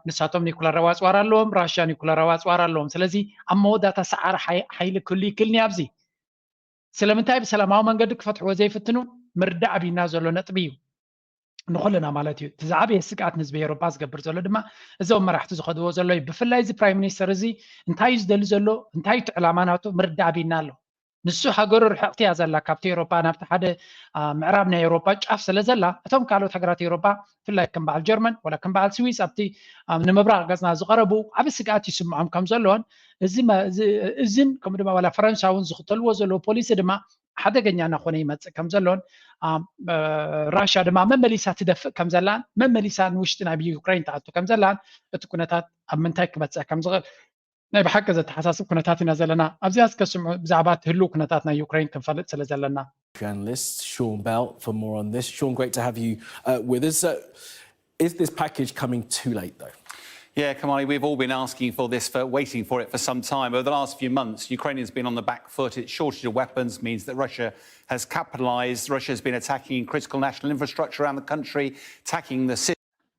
ንሳቶም ኒኩለር ኣዋፅዋር ኣለዎም፣ ራሽያ ኒኩለር ኣዋፅዋር ኣለዎም። ስለዚ ኣብ መወዳእታ ሰዓሪ ሓይሊ ክህሉ ይክእልን እዩ። ኣብዚ ስለምንታይ ብሰላማዊ መንገዲ ክፈትሕዎ ዘይፍትኑ ምርዳእ ኣብና ዘሎ ነጥቢ እዩ። ንኩልና ማለት እዩ። እቲ ዝዓበየ ስግኣት ንህዝቢ ኤሮፓ ዝገብር ዘሎ ድማ እዞም መራሕቲ ዝኸድዎ ዘሎ እዩ። ብፍላይ እዚ ፕራይም ሚኒስተር እዚ እንታይ እዩ ዝደሊ ዘሎ፣ እንታይ እቲ ዕላማ ናቱ ምርዳእ ኣብና ኣሎ። ንሱ ሃገሩ ርሕቕቲ እያ ዘላ ካብቲ ኤሮፓ፣ ናብቲ ሓደ ምዕራብ ናይ ኤሮፓ ጫፍ ስለ ዘላ፣ እቶም ካልኦት ሃገራት ኤሮፓ ብፍላይ ከም በዓል ጀርመን ወላ ከም በዓል ስዊስ ኣብቲ ንምብራቕ ገጽና ዝቐረቡ ዓቢ ስግኣት ይስምዖም ከም ዘለዎን እዝን ከምኡ ድማ ዋላ ፈረንሳ እውን ዝኽተልዎ ዘለዉ ፖሊሲ ድማ ሓደገኛ እናኾነ ይመጽእ ከም ዘሎን ራሽያ ድማ መመሊሳ ትደፍእ ከም ዘላን መመሊሳ ንውሽጢ ናብ ዩክሬን ትኣቱ ከም ዘላን እቲ ኩነታት ኣብ ምንታይ ክመጽእ ከም ዝኽእል ናይ ብሓቂ ዘተሓሳስብ ኩነታት ኢና ዘለና። ኣብዚኣ እስከ ስምዑ ብዛዕባ እቲ ህልው ኩነታት ናይ ዩክሬን ክንፈልጥ ስለ ዘለና። Journalist Sean Bell for more on this. Sean, great to have you uh, with us. So, is this package coming too late, though? Yeah, Kamali, we've all been asking for this, for waiting for it for some time. Over the last few months, Ukraine has been on the back foot. Its shortage of weapons means that Russia has capitalized. Russia has been attacking critical national infrastructure around the country, attacking the city.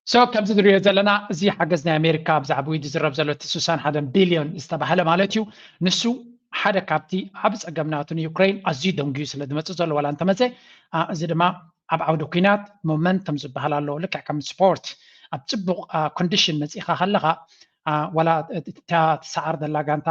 So ከምዚ ንሪኦ ዘለና እዚ ሓገዝ ናይ ኣሜሪካ ኣብ ዛዕባኡ ዝዝረብ ዘሎ እቲ ስሳን ሓደን ቢልዮን ዝተባህለ ማለት እዩ። ንሱ ሓደ ካብቲ ዓቢ ጸገም ናቱ ንዩክሬን ኣዝዩ ደንጉዩ ስለ ዝመጽእ ዘሎ ዋላ እንተመጸ እዚ ድማ ኣብ ዓውዲ ኩናት ሞመንተም ዝበሃል ኣሎ። ልክዕ ከም ስፖርት ኣብ ጽቡቕ ኮንዲሽን መጺእኻ ከለኻ ዋላ እታ ትሰዓር ዘላ ጋንታ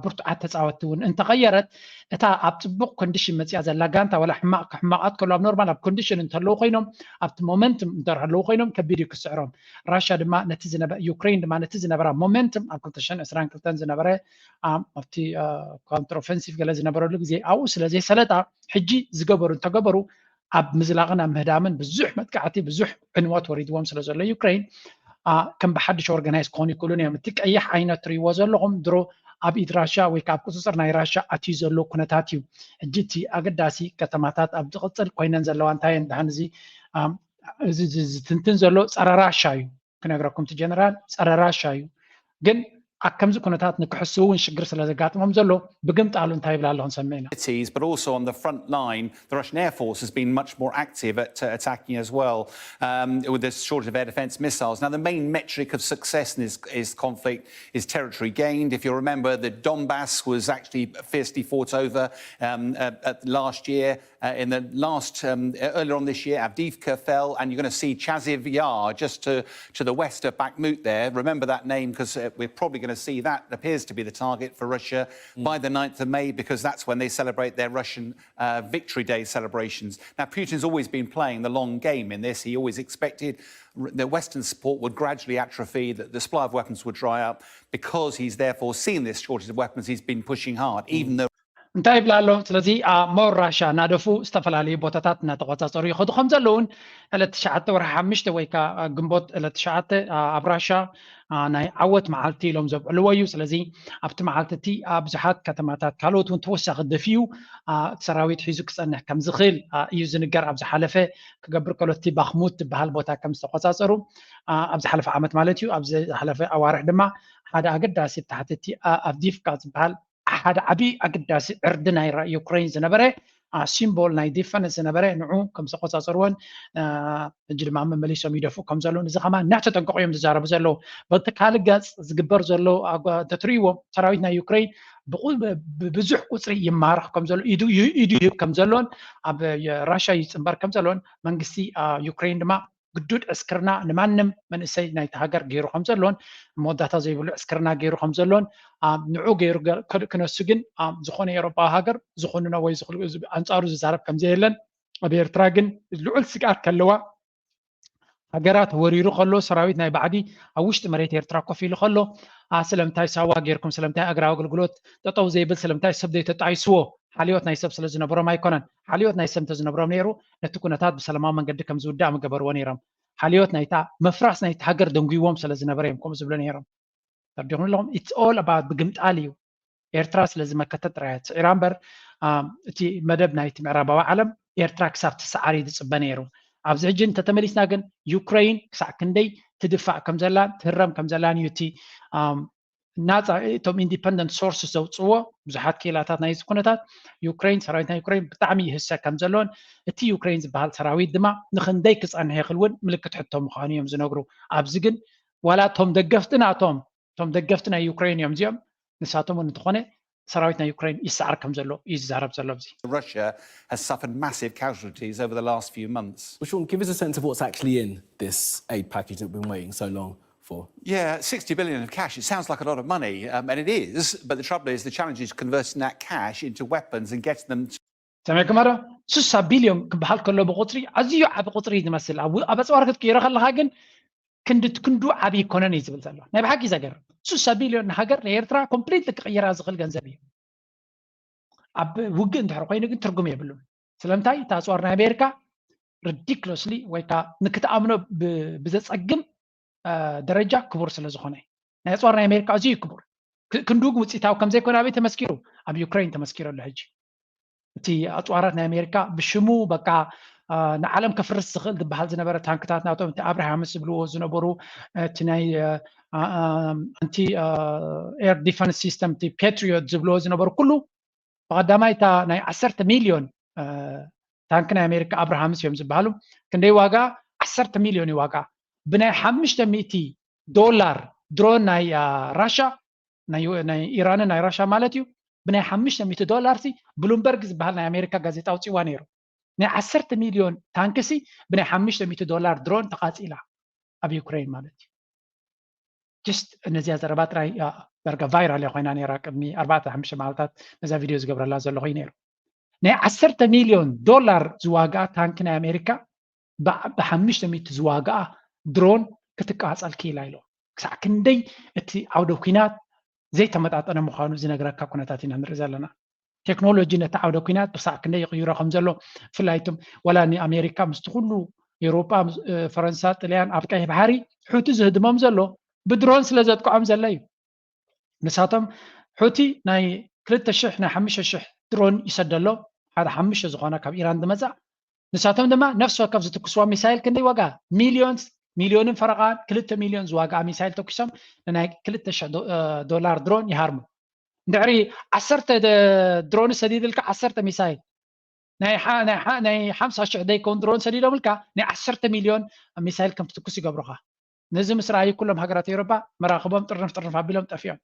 ብርቱዓት ተፃወትቲ እውን እንተቐየረት እታ ኣብ ፅቡቕ ኮንዲሽን መፅያ ዘላ ጋንታ ዋላ ሕማቕ ሕማቓት ከሉ ኣብ ኖርማል ኣብ ኮንዲሽን እንተለዉ ኮይኖም ኣብቲ ሞመንትም እንተረለዉ ኮይኖም ከቢድ እዩ ክስዕሮም። ራሻ ድማ ነቲ ዝነበ ዩክሬን ድማ ነቲ ዝነበራ ሞመንትም ኣብ ክልተ ሽሕን ዕስራን ክልተን ዝነበረ ኣብቲ ኮንትር ኦፌንሲቭ ገለ ዝነበረሉ ግዜ ኣብኡ ስለ ዘይሰለጣ ሕጂ ዝገበሩ እንተገበሩ ኣብ ምዝላቕን ኣብ ምህዳምን ብዙሕ መጥቃዕቲ ብዙሕ ዕንወት ወሪድዎም ስለ ዘሎ ዩክሬን ከም ብሓድሽ ኦርጋናይዝ ክኾኑ ይክእሉን እዮም። እቲ ቀይሕ ዓይነት ትሪእዎ ዘለኹም ድሮ ኣብ ኢድ ራሻ ወይ ከዓ ኣብ ቁፅፅር ናይ ራሻ ኣትዩ ዘሎ ኩነታት እዩ። ሕጂ እቲ ኣገዳሲ ከተማታት ኣብ ዝቕፅል ኮይነን ዘለዋ እንታይ እየን? ደሓን እዚ እዚ ዝትንትን ዘሎ ፀረ ራሻ እዩ ክነግረኩም እቲ ጀነራል ፀረ ራሻ እዩ። ግን ኣብ ከምዚ ኩነታት ንክሕስቡ እውን ሽግር ስለ ዘጋጥሞም ዘሎ ብግምጣሉ እንታይ ይብላ ኣለኹ ንሰምዕ ኢና። Cities, but also on the front line, the Russian Air Force has been much more active at uh, attacking as well, um, with this shortage of air defense missiles. Now, the main metric of success in this, this conflict is territory gained. If you remember, the Donbass was actually fiercely fought over um, uh, last year. Uh, in the last, um, earlier on this year, Avdiivka fell, and you're going to see Chasiv Yar just to, to the west of Bakhmut there. Remember that name because uh, we're probably going to see that appears to be the target for Russia mm. by the ninth of May, because that's when they celebrate their Russian uh, Victory Day celebrations. Now, Putin's always been playing the long game in this. He always expected the Western support would gradually atrophy, that the supply of weapons would dry up. Because he's therefore seen this shortage of weapons, he's been pushing hard, even though እንታይ ይብላ ኣሎ? ስለዚ ሞር ራሻ እናደፉ ዝተፈላለዩ ቦታታት እናተቆፃፀሩ ይኸዱ ከም ዘለውን ዕለት ትሽዓተ ወርሒ ሓሙሽተ ወይ ከዓ ግንቦት ዕለት ትሽዓተ ኣብ ራሻ ናይ ዓወት መዓልቲ ኢሎም ዘብዕልዎ እዩ። ስለዚ ኣብቲ መዓልቲ እቲ ብዙሓት ከተማታት ካልኦት እውን ተወሳኺ ደፊኡ ሰራዊት ሒዙ ክፀንሕ ከም ዝኽእል እዩ ዝንገር። ኣብ ዝሓለፈ ክገብር ከሎ እቲ ባክሙት ትበሃል ቦታ ከም ዝተቆፃፀሩ ኣብ ዝሓለፈ ዓመት ማለት እዩ። ኣብ ዝሓለፈ ኣዋርሕ ድማ ሓደ ኣገዳሲ ብታሕቲ እቲ ኣቭዲፍካ ዝበሃል ሓደ ዓብዪ ኣገዳሲ ዕርዲ ናይ ዩክሬን ዝነበረ ሲምቦል ናይ ዲፈንስ ዝነበረ ንዑ ከም ዝተቆፃፀርዎን ሕጂ ድማ መመሊሶም ይደፍኡ ከም ዘለውን እዚ ከማ እናተጠንቀቑ እዮም ዝዛረቡ ዘለዉ። በቲ ካልእ ገፅ ዝግበር ዘሎ እንተትርእይዎ ሰራዊት ናይ ዩክሬን ብብዙሕ ቁፅሪ ይማረኽ ከም ዘሎ ኢዱ ይህብ ከም ዘሎን ኣብ ራሻ ይፅንበር ከም ዘሎን መንግስቲ ዩክሬን ድማ ግዱድ ዕስክርና ንማንም መንእሰይ ናይቲ ሃገር ገይሩ ከም ዘሎን መወዳእታ ዘይብሉ ዕስክርና ገይሩ ከም ዘሎን ንዑ ገይሩ ክነሱ ግን ዝኾነ ኤሮጳዊ ሃገር ዝኾንኖ ወይ ኣንፃሩ ዝዛረብ ከም ዘየለን ኣብ ኤርትራ ግን ልዑል ስግኣት ከለዋ ሃገራት ወሪሩ ከሎ ሰራዊት ናይ ባዕዲ ኣብ ውሽጢ መሬት ኤርትራ ኮፍ ኢሉ ከሎ ስለምንታይ ሳዋ ጌርኩም ስለምንታይ ኣግራዊ ኣገልግሎት ጠጠው ዘይብል ስለምንታይ ሰብ ዘይተጣይስዎ ሓልዮት ናይ ሰብ ስለ ዝነበሮም ኣይኮነን። ሓልዮት ናይ ሰብ እንተዝነብሮም ነይሩ ነቲ ኩነታት ብሰላማዊ መንገዲ ከም ዝውዳእ ምገበርዎ ነይሮም። ሓልዮት ናይታ ምፍራስ ናይቲ ሃገር ደንጉይዎም ስለ ዝነበረ እዮም ከምኡ ዝብሉ ነይሮም። ተረዲኹም ኣለኹም? It's all about ምግምጣል እዩ። ኤርትራ ስለ ዝመከተት ጥራይ እያ ስዒራ እምበር እቲ መደብ ናይቲ ምዕራባዊ ዓለም ኤርትራ ክሳብ ትስዓር እዩ ዝፅበ ነይሩ። ኣብዚ ሕጂ እንተተመሊስና ግን ዩክረይን ክሳዕ ክንደይ ትድፋእ ከም ዘላን ትህረም ከም ዘላን እዩ እቲ ናፃ እቶም ኢንዲፐንደንት ሶርስ ዘውፅዎ ብዙሓት ክኢላታት ናይዚ ኩነታት ዩክሬን ሰራዊት ናይ ዩክሬን ብጣዕሚ ይህሰ ከም ዘሎን እቲ ዩክሬን ዝበሃል ሰራዊት ድማ ንክንደይ ክፀንሕ ይኽእል እውን ምልክት ሕቶ ምዃኑ እዮም ዝነግሩ። ኣብዚ ግን ዋላ እቶም ደገፍቲ ናቶም እቶም ደገፍቲ ናይ ዩክሬን እዮም እዚኦም ንሳቶም እውን እንተኾነ ሰራዊት ናይ ዩክሬን ይሰዓር ከም ዘሎ እዩ ዝዛረብ ዘሎ ኣብዚ። Russia has suffered massive casualties over the last few months. Well, Sean, give us a sense of what's actually in this aid package that we've been waiting so long for. Yeah, sixty billion of cash. It sounds like a lot of money, um, and it is. But the trouble is, the challenge is converting that cash into weapons and getting them. ሰሚዕኩም ዶ? ስሳ ቢልዮን ክበሃል ከሎ ብቁፅሪ ኣዝዩ ዓቢ ቁፅሪ እዩ ዝመስል። ኣብ ኣብ ኣፅዋር ክትቅይሮ ከለካ ግን ክንዲ ክንዱ ዓቢ ይኮነን እዩ ዝብል ዘሎ። ናይ ብሓቂ ዘገርም። ስሳ ቢልዮን ንሃገር ንኤርትራ ኮምፕሊትሊ ክቅይራ ዝኽእል ገንዘብ እዩ። ኣብ ውግእ እንድሕር ኮይኑ ግን ትርጉም የብሉን። ስለምንታይ? እቲ ኣፅዋር ናይ ኣሜሪካ ሪዲክሎስሊ ወይ ከዓ ንክትኣምኖ ብ- ብዘፀግም እ፣ ደረጃ ክቡር ስለ ዝኾነ ናይ ኣፅዋር ናይ ኣሜሪካ ኣዝዩ ክቡር ክ- ክንዱ ግን ውፅኢታዊ ከም ዘይኮነ ኣበይ ተመስኪሩ? ኣብ ዩክሬን ተመስኪሩ ኣሎ። ሕጂ እቲ ኣፅዋራት ናይ ኣሜሪካ ብሽሙ በቃ እ፣ ንዓለም ከፍርስ ዝኽእል ዝበሃል ዝነበረ ታንክታት ናቶም እቲ ኣብርሃምስ ዝብልዎ ዝነበሩ እቲ ናይ እ፣ እ፣ እ፣ ኣንቲ ኤር ዲፈንስ ሲስተም እቲ ፔትሪዮት ዝብልዎ ዝነበሩ ኩሉ ብቐዳማይ እታ ናይ ዓሰርተ ሚልዮን እ፣ ታንክ ናይ ኣሜሪካ ኣብርሃምስ እዮም ዝበሃሉ። ክንደይ ዋጋ? ዓሰርተ ሚልዮን እዩ ዋጋ። ብናይ ሓሙሽተ ሚእቲ ዶላር ድሮን ናይ እ፣ ራሻ ናይ ዩ- ናይ ኢራንን ናይ ራሻ ማለት እዩ። ብናይ ሓሙሽተ ሚእቲ ዶላር ሲ ብሉምበርግ ዝበሃል ናይ ኣሜሪካ ጋዜጣ ኣውፅዋ ነይሩ። ናይ ዓሰርተ ሚልዮን ታንክ ሲ ብናይ ሓሙሽተ ሚእቲ ዶላር ድሮን ተቃፂላ ኣብ ዩክሬን ማለት እዩ። ጅስት እነዚኣ ዘረባ ጥራይ እያ ዳርጋ ቫይራል እያ ኮይና ነይራ ቅድሚ ኣርባዕተ ሓሙሽተ መዓልታት ነዛ ቪድዮ ዝገብረላ ዘለኹ እዩ ነይሩ። ናይ ዓሰርተ ሚልዮን ዶላር ዝዋግኣ ታንክ ናይ ኣሜሪካ ብሓሙሽተ ሚእቲ ዝዋግኣ ድሮን ክትቃፀል ክኢላ ኢሎ። ክሳዕ ክንደይ እቲ ዓውደ ኩናት ዘይተመጣጠነ ምዃኑ ዝነግረካ ኩነታት ኢና ንርኢ ዘለና። ቴክኖሎጂ ነቲ ዓውደ ኩናት ብክሳዕ ክንደይ ይቕይሮ ከም ዘሎ ብፍላይ እቶም ዋላ ንኣሜሪካ ምስቲ ኩሉ ኤውሮጳ ፈረንሳ ጥልያን ኣብ ቀይሕ ባሕሪ ሑቲ ዝህድሞም ዘሎ ብድሮን ስለ ዘጥቅዖም ዘለ እዩ። ንሳቶም ሑቲ ናይ ክልተ ሽሕ ናይ ሓሙሽተ ሽሕ ድሮን ይሰደሎም ሓደ ሓሙሽተ ዝኾና ካብ ኢራን ዝመፃ ንሳቶም ድማ ነፍሲ ወከፍ ዝትኩስዋ ሚሳይል ክንደይ ዋጋ ሚልዮን ሚልዮንን ፈረቓን ክልተ ሚልዮን ዝዋግኣ ሚሳይል ተኩሶም ንናይ ክልተ ሽሕ ዶላር ድሮን ይሃርሙ። እንድሕሪ ዓሰርተ ድሮን ሰዲድልካ ዓሰርተ ሚሳይል ናይ ሓምሳ ሽሕ ደይከውን ድሮን ሰዲዶምልካ ናይ ዓሰርተ ሚልዮን ሚሳይል ከም ትትኩስ ይገብሩኻ። ነዚ ምስ ረኣዩ ኩሎም ሃገራት ኤውሮጳ መራኽቦም ጥርንፍ ጥርንፍ ኣቢሎም ጠፊኦም።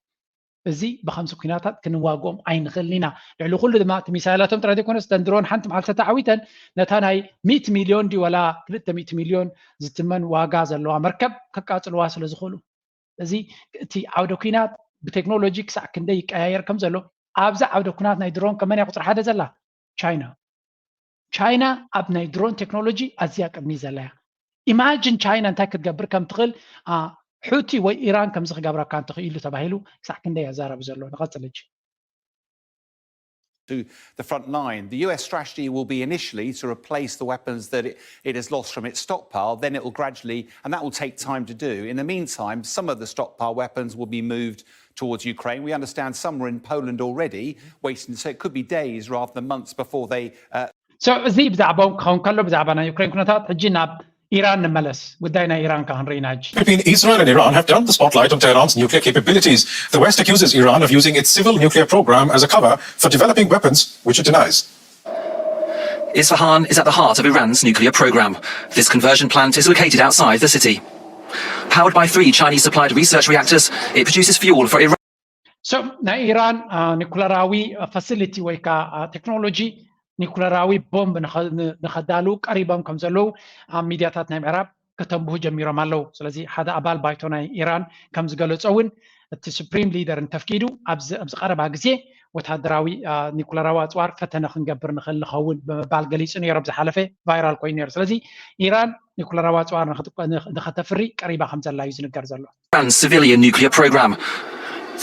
እዚ ብከምዚ ኩናታት ክንዋግኦም ኣይንኽእልን ኢና። ልዕሊ ኩሉ ድማ እቲ ሚሳይላቶም ጥራይ ዘይኮነስ እተን ድሮን ሓንቲ መዓልቲ ተዓዊተን ነታ ናይ ሚእቲ ሚልዮን ድዩ ዋላ ክልተ ሚእቲ ሚልዮን ዝትመን ዋጋ ዘለዋ መርከብ ከቃፅልዋ ስለ ዝኽእሉ እዚ እቲ ዓውደ ኩናት ብቴክኖሎጂ ክሳዕ ክንደይ ይቀያየር ከም ዘሎ ኣብዚ ዓውደ ኩናት ናይ ድሮን ከመን እያ ቁፅሪ ሓደ ዘላ ቻይና ቻይና ኣብ ናይ ድሮን ቴክኖሎጂ ኣዝያ ቅድሚ ዘላ እያ ኢማጅን ቻይና እንታይ ክትገብር ከም ትኽእል ሑቲ ወይ ኢራን ከምዚ ክገብረካ እንተኽኢሉ ተባሂሉ ክሳዕ ክንደይ ኣዛረቢ ዘሎ ንቐፅል እጂ to the front line. The U S strategy will be initially to replace the weapons that it, it has lost from its stockpile. Then it will gradually, and that will take time to do. In the meantime, some of the stockpile weapons will be moved towards Ukraine. We understand some are in Poland already, waiting. So it could be days rather than months before they. Uh, so እዚ ብዛዕባኦም ክኸውን ከሎ ብዛዕባ ናይ ዩክሬን ኩነታት ሕጂ ናብ ኢራን ንመለስ። ጉዳይ ናይ ኢራን ከ ክንርኢ ኢና ሕጂ። Between Israel and Iran have turned the spotlight on Tehran's nuclear capabilities. The West accuses Iran of using its civil nuclear program as a cover for developing weapons, which it denies. Isfahan is at the heart of Iran's nuclear program. This conversion plant is located outside the city. Powered by three Chinese supplied research reactors, it produces fuel for Iran. So ናይ ኢራን ኒኩለራዊ ፋሲሊቲ ወይ ከዓ ቴክኖሎጂ ኒኩለራዊ ቦምብ ንኸዳልው ቀሪቦም ከም ዘለዉ ኣብ ሚድያታት ናይ ምዕራብ ከተንብሁ ጀሚሮም ኣለዉ። ስለዚ ሓደ ኣባል ባይቶ ናይ ኢራን ከም ዝገለጾ እውን እቲ ሱፕሪም ሊደር እንተፍቂዱ ኣብዚ ኣብዚ ቀረባ ግዜ ወታደራዊ ኒኩለራዊ ኣፅዋር ፈተነ ክንገብር ንኽእል ንኸውን ብምባል ገሊፁ ነይሩ ኣብ ዝሓለፈ ቫይራል ኮይኑ ነይሩ። ስለዚ ኢራን ኒኩለራዊ ኣፅዋር ንኸተፍሪ ቀሪባ ከም ዘላ እዩ ዝንገር ዘሎ። Iran's civilian nuclear program.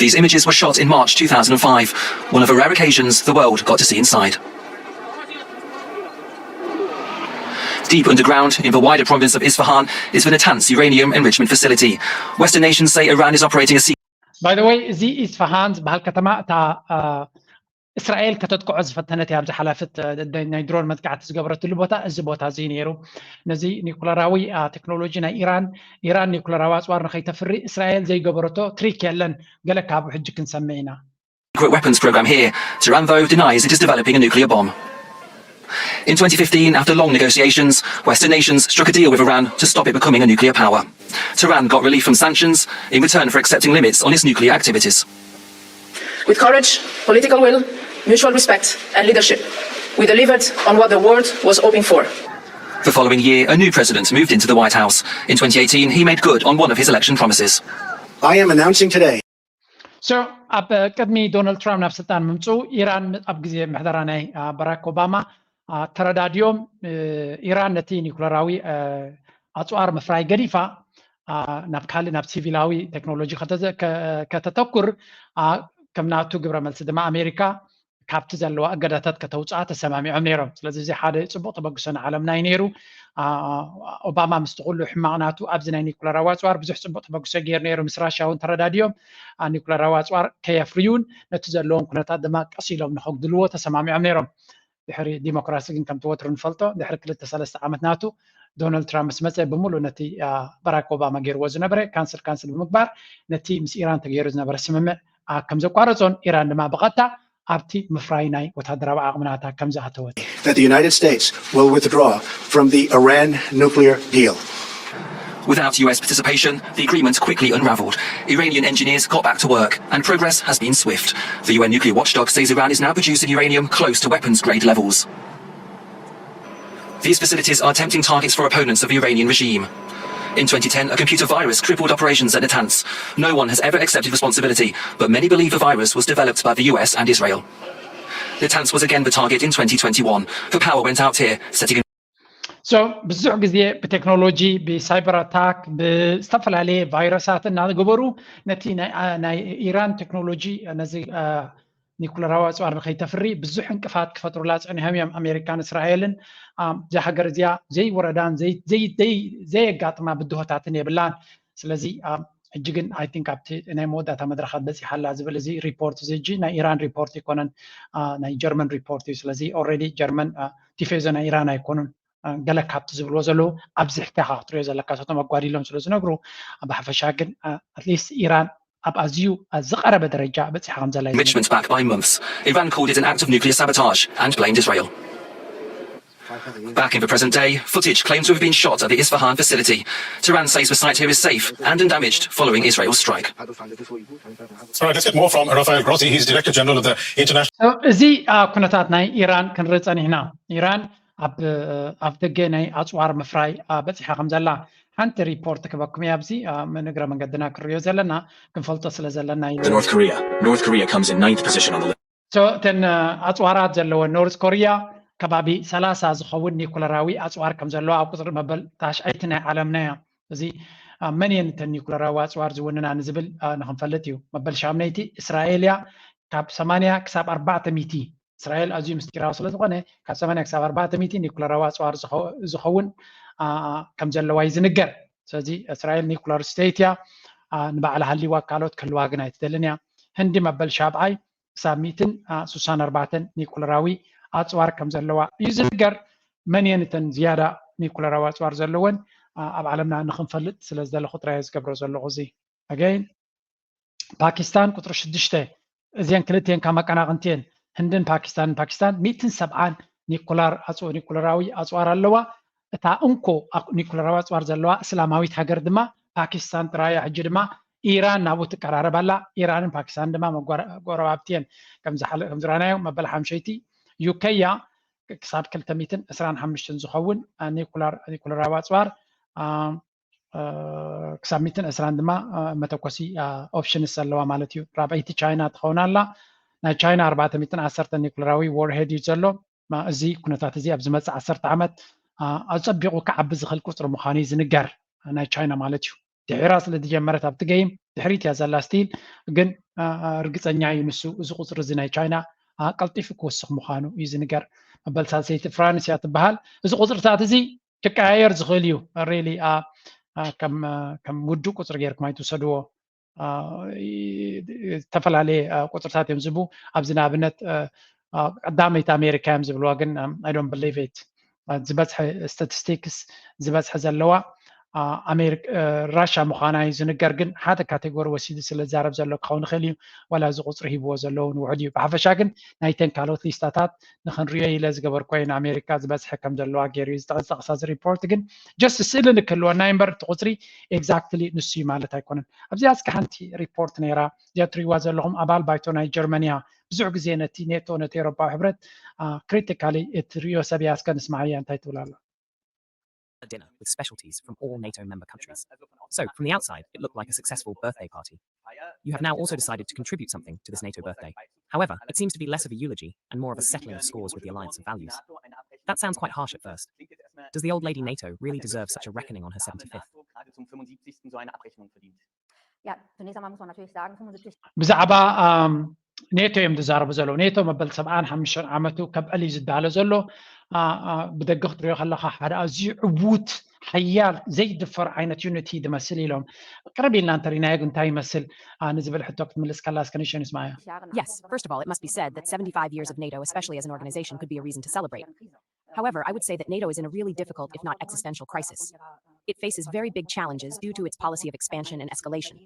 These images were shot in March two thousand five, one of the rare occasions the world got to see inside. Deep underground, in the wider province of Isfahan, is the Natanz uranium enrichment facility. Western nations say Iran is operating a secret. By the way, እዚ ኢስፋሃን ዝበሃል ከተማ እታ እስራኤል ከተጥቅዖ ዝፈተነት እያ። ኣብ ዝሓለፈት ናይ ድሮን መጥቃዕቲ ዝገበረትሉ ቦታ እዚ ቦታ እዚ ነይሩ። ነዚ ኒኩለራዊ ቴክኖሎጂ ናይ ኢራን ኢራን ኒኩለራዊ ኣፅዋር ንኸይተፍሪ እስራኤል ዘይገበረቶ ትሪክ የለን። ገለ ካብኡ ሕጂ ክንሰምዕ ኢና። Secret weapons program here. Tehran, though, denies it is developing a nuclear bomb. In twenty fifteen, after long negotiations, Western nations struck a deal with Iran to stop it becoming a nuclear power. Tehran got relief from sanctions in return for accepting limits on its nuclear activities. With courage, political will, mutual respect, and leadership, we delivered on what the world was hoping for. The following year, a new president moved into the White House. In twenty eighteen, he made good on one of his election promises. I am announcing today. So ኣብ ቅድሚ ዶናልድ ትራምፕ ናብ ስልጣን ምምፅኡ ኢራን ኣብ ግዜ ምሕደራ ናይ ባራክ ኦባማ ተረዳድዮም ኢራን ነቲ ኒኩለራዊ ኣፅዋር ምፍራይ ገዲፋ ናብ ካልእ ናብ ሲቪላዊ ቴክኖሎጂ ከተተኩር ከም ናቱ ግብረ መልሲ ድማ ኣሜሪካ ካብቲ ዘለዋ እገዳታት ከተውፅኣ ተሰማሚዖም ነይሮም። ስለዚ እዚ ሓደ ፅቡቅ ተበግሶ ንዓለምና እዩ ነይሩ። ኦባማ ምስቲ ኩሉ ሕማቅ ናቱ ኣብዚ ናይ ኒኩለራዊ ኣፅዋር ብዙሕ ፅቡቅ ተበግሶ ገይሩ ነይሩ። ምስ ራሽያ እውን ተረዳድዮም ኒኩለራዊ ኣፅዋር ከየፍርዩን ነቲ ዘለዎም ኩነታት ድማ ቀስ ኢሎም ንከጉድልዎ ተሰማሚዖም ነይሮም። ድሕሪ ዲሞክራሲ ግን ከምቲ ወትሩ ንፈልጦ ድሕሪ ክልተ ሰለስተ ዓመት ናቱ ዶናልድ ትራምፕ ምስ መፀ ብምሉእ ነቲ ባራክ ኦባማ ገይርዎ ዝነበረ ካንስል ካንስል ብምግባር ነቲ ምስ ኢራን ተገይሩ ዝነበረ ስምምዕ ከም ዘቋረፆን ኢራን ድማ ብቐጥታ ኣብቲ ምፍራይ ናይ ወታደራዊ ዓቕሚ ናታ ከም ዝኣተወት። That the United States will withdraw from the Iran nuclear deal. Without U S participation, the agreement quickly unraveled. Iranian engineers got back to work, and progress has been swift. The U N nuclear watchdog says Iran is now producing uranium close to weapons grade levels. These facilities are tempting targets for opponents of the Iranian regime. In twenty ten, a computer virus crippled operations at Natanz. No one has ever accepted responsibility, but many believe the virus was developed by the U S and Israel. Natanz was again the target in twenty twenty-one. The power went out here, setting so ብዙሕ ግዜ ብቴክኖሎጂ ብሳይበር ኣታክ ብዝተፈላለየ ቫይረሳት እናገበሩ ነቲ ናይ ኢራን ቴክኖሎጂ ነዚ ኒኩለራዊ ኣፅዋር ንከይተፍሪ ብዙሕ እንቅፋት ክፈጥሩላ ፀኒሖም እዮም። ኣሜሪካን እስራኤልን እዛ ሃገር እዚኣ ዘይወረዳን ዘየጋጥማ ብድሆታትን የብላን። ስለዚ ሕጂ ግን I think ኣብቲ ናይ መወዳእታ መድረኻት በፂሓ ኣላ ዝብል እዚ ሪፖርት እዚ ሕጂ ናይ ኢራን ሪፖርት ኣይኮነን፣ ናይ ጀርመን ሪፖርት እዩ። ስለዚ already ጀርመን ቲፌዞ ናይ ኢራን ኣይኮኑን። ገለ ካብቲ ዝብልዎ ዘለዉ ኣብዚሕካ ኢኻ ክትሪኦ ዘለካ፣ እቶም ኣጓዲሎም ስለ ዝነግሩ። ብሓፈሻ ግን at least ኢራን ኣብ ኣዝዩ ዝቐረበ ደረጃ በፂሓ ከም ዘላ እዩ ዝነግሩ። Enrichment back by months. Iran called it an act of nuclear sabotage and blamed Israel. Back in the present day, footage claimed to have been shot at the Isfahan facility. Tehran says the site here is safe and undamaged following Israel's strike. All right, let's get more from Rafael Grossi. He's Director General of the International. እዚ ኩነታት ናይ ኢራን ክንርኢ ጸኒሕና። ኢራን ኣብ ኣፍ ደገ ናይ ኣጽዋር ምፍራይ በጺሓ ከም ዘላ ሓንቲ ሪፖርት ክበኩም እያ። ኣብዚ ንእግረ መንገድና ክንሪኦ ዘለና ክንፈልጦ ስለ ዘለና እዩ። North Korea. North Korea comes in ninth position on the list. እተን ኣፅዋራት ዘለወን ኖርዝ ኮርያ ከባቢ ሰላሳ ዝኸውን ኒኩለራዊ ኣፅዋር ከም ዘለዋ ኣብ ቁፅሪ መበል ታሽዓይቲ ናይ ዓለምና እያ። እዚ መን እየን እተን ኒኩለራዊ ኣፅዋር ዝውንና ንዝብል ንክንፈልጥ እዩ። መበል ሻምነይቲ እስራኤል እያ፣ ካብ ሰማንያ ክሳብ ኣርባዕተ ሚእቲ። እስራኤል ኣዝዩ ምስጢራዊ ስለዝኾነ ካብ ሰማንያ ክሳብ ኣርባዕተ ሚእቲ ኒኩለራዊ ኣፅዋር ዝኸውን ከም ዘለዋ እዩ ዝንገር። ስለዚ እስራኤል ኒኩለር ስቴት እያ፣ ንባዕላ ሃልይዋ ካልኦት ክህልዋ ግን ኣይትደልን እያ። ህንዲ መበል ሻብዓይ ክሳብ ሚእትን ስሳን ኣርባዕተን ኒኩለራዊ ኣፅዋር ከም ዘለዋ እዩ ዝንገር። መን እየን እተን ዝያዳ ኒኩለራዊ ኣፅዋር ዘለወን ኣብ ዓለምና ንክንፈልጥ ስለ ዝደለኹ ጥራይ ዝገብሮ ዘለኹ። እዚ ኣገይን ፓኪስታን ቁፅሪ ሽዱሽተ፣ እዚአን ክልቲአን ካብ መቀናቕንቲአን ህንድን ፓኪስታንን። ፓኪስታን ሚእትን ሰብዓን ኒኩላር ኣፅዋር ኒኩለራዊ ኣፅዋር ኣለዋ። እታ እንኮ ኒኩለራዊ ኣፅዋር ዘለዋ እስላማዊት ሃገር ድማ ፓኪስታን ጥራይ እያ። ሕጂ ድማ ኢራን ናብኡ ትቀራረብ ኣላ። ኢራንን ፓኪስታንን ድማ ጎረባብቲ እየን። ከም ዝረኣናዮ መበል ሓምሸይቲ ዩኬ እያ። ክሳብ ክልተ ሚእትን ዕስራን ሓሙሽተን ዝኸውን ኒኩለራዊ ኣፅዋር ክሳብ ሚእትን ዕስራን ድማ መተኮሲ ኦፕሽንስ ኣለዋ ማለት እዩ። ራብዐይቲ ቻይና ትኸውን ኣላ። ናይ ቻይና ኣርባዕተ ሚእትን ዓሰርተ ኒኩለራዊ ዎርሄድ እዩ ዘሎ። እዚ ኩነታት እዚ ኣብ ዝመፅእ ዓሰርተ ዓመት ኣፀቢቑ ክዓቢ ዝኽእል ቁፅሪ ምዃኑ እዩ ዝንገር፣ ናይ ቻይና ማለት እዩ። ድሒራ ስለ ዝጀመረት ኣብቲ ገይም ድሕሪት እያ ዘላ ስቲል፣ ግን ርግፀኛ እዩ ንሱ እዚ ቁፅሪ እዚ ናይ ቻይና ቀልጢፉ ክውስኽ ምዃኑ እዩ ዝንገር። መበል ሳልሰይቲ ፍራንስ እያ ትበሃል። እዚ ቁፅርታት እዚ ክቀያየር ዝኽእል እዩ። ሪሊ ከም ውዱእ ቁፅሪ ጌርኩም ኣይትውሰድዎ። ዝተፈላለየ ቁፅርታት እዮም ዝህቡ። ኣብዚ ንኣብነት ቀዳመይቲ ኣሜሪካ እዮም ዝብልዋ፣ ግን I don't believe it። ዝበዝሐ ስታቲስቲክስ ዝበዝሐ ዘለዋ ራሻ ምዃና እዩ ዝንገር። ግን ሓደ ካቴጎሪ ወሲዱ ስለ ዝዛረብ ዘሎ ክኸውን ይኽእል እዩ፣ ዋላ እዚ ቁፅሪ ሂብዎ ዘለውን ውሕድ እዩ። ብሓፈሻ ግን ናይተን ካልኦት ሊስታታት ንክንሪኦ ኢለ ዝገበርኮ እዩ። ንኣሜሪካ ዝበዝሐ ከም ዘለዋ ገይሩ እዩ ዝጠቕስ እዚ ሪፖርት። ግን ጀስት ስእሊ ንክህልወና እምበር እቲ ቁፅሪ ኤግዛክትሊ ንሱ እዩ ማለት ኣይኮነን። ኣብዚኣ እስከ ሓንቲ ሪፖርት ነይራ፣ እዚኣ ትሪእዋ ዘለኹም ኣባል ባይቶ ናይ ጀርመን እያ። ብዙሕ ግዜ ነቲ ኔቶ፣ ነቲ ኤውሮፓዊ ሕብረት ክሪቲካሊ እትሪኦ ሰብ እያ። እስከ ንስማዓያ እንታይ ትብል ኣላ። A dinner with specialties from all NATO member countries. So, from the outside, it looked like a successful birthday party. You have now also decided to contribute something to this NATO birthday. However, it seems to be less of a eulogy and more of a settling of scores with the alliance of values. That sounds quite harsh at first. Does the old lady NATO really deserve such a reckoning on her seventy-fifth? ብዛዕባ ኔቶ እዮም ዝዛረቡ ዘለዉ። ኔቶ መበል ሰብዓን ሓሙሽተን ዓመቱ ከብዕል እዩ ዝዳሎ ዘሎ። ብደገ ክትሪኦ ከለኻ ሓደ ኣዝዩ ዕዉት ሓያል ዘይድፈር ዓይነት ዩኒቲ ዝመስል ኢሎም ቅርብ ኢልና እንተሪናዮ ግን እንታይ ይመስል ንዝብል ሕቶ ክትምልስ ከላ እስከ ንእሽተይ ንስማያ። Yes, first of all, it must be said that seventy-five years of NATO, especially as an organization, could be a reason to celebrate. However, I would say that NATO is in a really difficult, if not existential, crisis. It faces very big challenges due to its policy of expansion and escalation.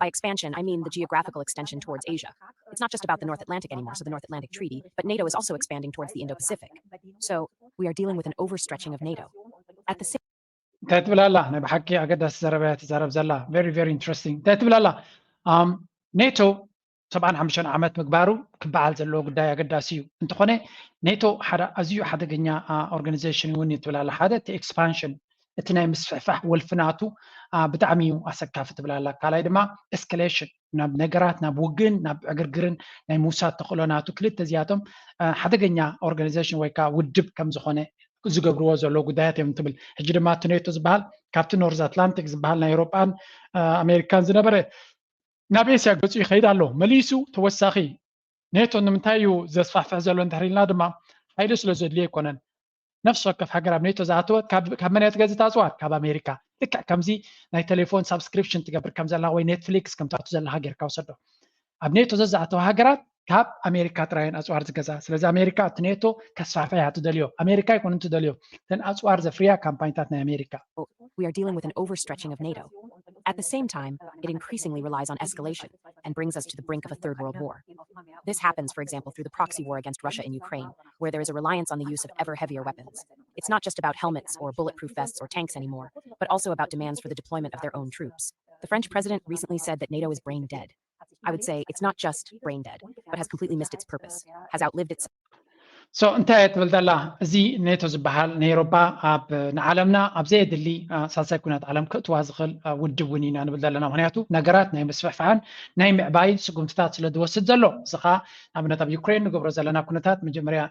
By expansion, I mean the geographical extension towards Asia. It's not just about the North Atlantic anymore, so the North Atlantic Treaty, but NATO is also expanding towards the Indo Pacific. So, we are dealing with an overstretching of NATO. At the same እንታይ ትብል ኣላ? ናይ ብሓቂ ኣገዳሲ ዘረባ እያ ትዛረብ ዘላ። Very very interesting። እንታይ ትብል ኣላ? ኔቶ ሰብዓን ሓሙሽተን ዓመት ምግባሩ ክበሃል ዘለዎ ጉዳይ ኣገዳሲ እዩ። እንተኾነ ኔቶ ሓደ ኣዝዩ ሓደገኛ ኦርጋኒዜሽን እውን እዩ ትብል ኣላ። ሓደ እቲ ኤክስፓንሽን፣ እቲ ናይ ምስፍሕፋሕ ወልፊ ናቱ ብጣዕሚ እዩ ኣሰካፊ ትብል ኣላ። ካልኣይ ድማ ኤስካሌሽን፣ ናብ ነገራት ናብ ውግእን ናብ ዕግርግርን ናይ ምውሳድ ተኽእሎ ናቱ፣ ክልተ እዚኣቶም ሓደገኛ ኦርጋኒዜሽን ወይ ከዓ ውድብ ከም ዝኾነ ዝገብርዎ ዘለዉ ጉዳያት እዮም ትብል። ሕጂ ድማ እቲ ኔቶ ዝበሃል ካብቲ ኖርዝ ኣትላንቲክ ዝበሃል ናይ ኤውሮጳን ኣሜሪካን ዝነበረ ናብ ኤስያ ገፁ ይኸይድ ኣሎ። መሊሱ ተወሳኺ ኔቶ ንምንታይ እዩ ዘስፋሕፍሕ ዘሎ እንድሕር ኢልና ድማ ሓይሊ ስለ ዘድልዮ ኣይኮነን። ነፍሲ ወከፍ ሃገር ኣብ ኔቶ ዝኣተወት ካብ መን እያ ትገዝእ ኣፅዋር? ካብ ኣሜሪካ። ልክዕ ከምዚ ናይ ቴሌፎን ሳብስክሪፕሽን ትገብር ከም ዘላ ወይ ኔትፍሊክስ ከም ትኣቱ ዘላ ሃገር ካብ ወሰዶ ኣብ ኔቶ ዘዝኣተዋ ሃገራት ካብ ኣሜሪካ ጥራየን ኣፅዋር ዝገዛ። ስለዚ ኣሜሪካ እቲ ኔቶ ከስፋሕፍሕ እያ ትደልዮ። ኣሜሪካ ኣይኮነን ትደልዮ፣ እተን ኣፅዋር ዘፍርያ ካምፓኒታት ናይ ኣሜሪካ። We are dealing with an overstretching of NATO. At the same time, it increasingly relies on escalation and brings us to the brink of a third world war. This happens, for example, through the proxy war against Russia in Ukraine, where there is a reliance on the use of ever heavier weapons. It's not just about helmets or bulletproof vests or tanks anymore, but also about demands for the deployment of their own troops. The French president recently said that NATO is brain dead. I would say it's not just brain dead, but has completely missed its purpose, has outlived itself. So እንታይ እያ ትብል ዘላ? እዚ ኔቶ ዝበሃል ንኤውሮፓ ኣብ ንዓለምና ኣብ ዘየድሊ ሳልሳይ ኩናት ዓለም ክእትዋ ዝኽእል ውድብ እውን ኢና ንብል ዘለና። ምክንያቱ ነገራት ናይ ምስፍሕፋሕን ናይ ምዕባይን ስጉምትታት ስለ ዝወስድ ዘሎ። እዚ ከዓ ንኣብነት ኣብ ዩክሬን ንገብሮ ዘለና ኩነታት መጀመርያ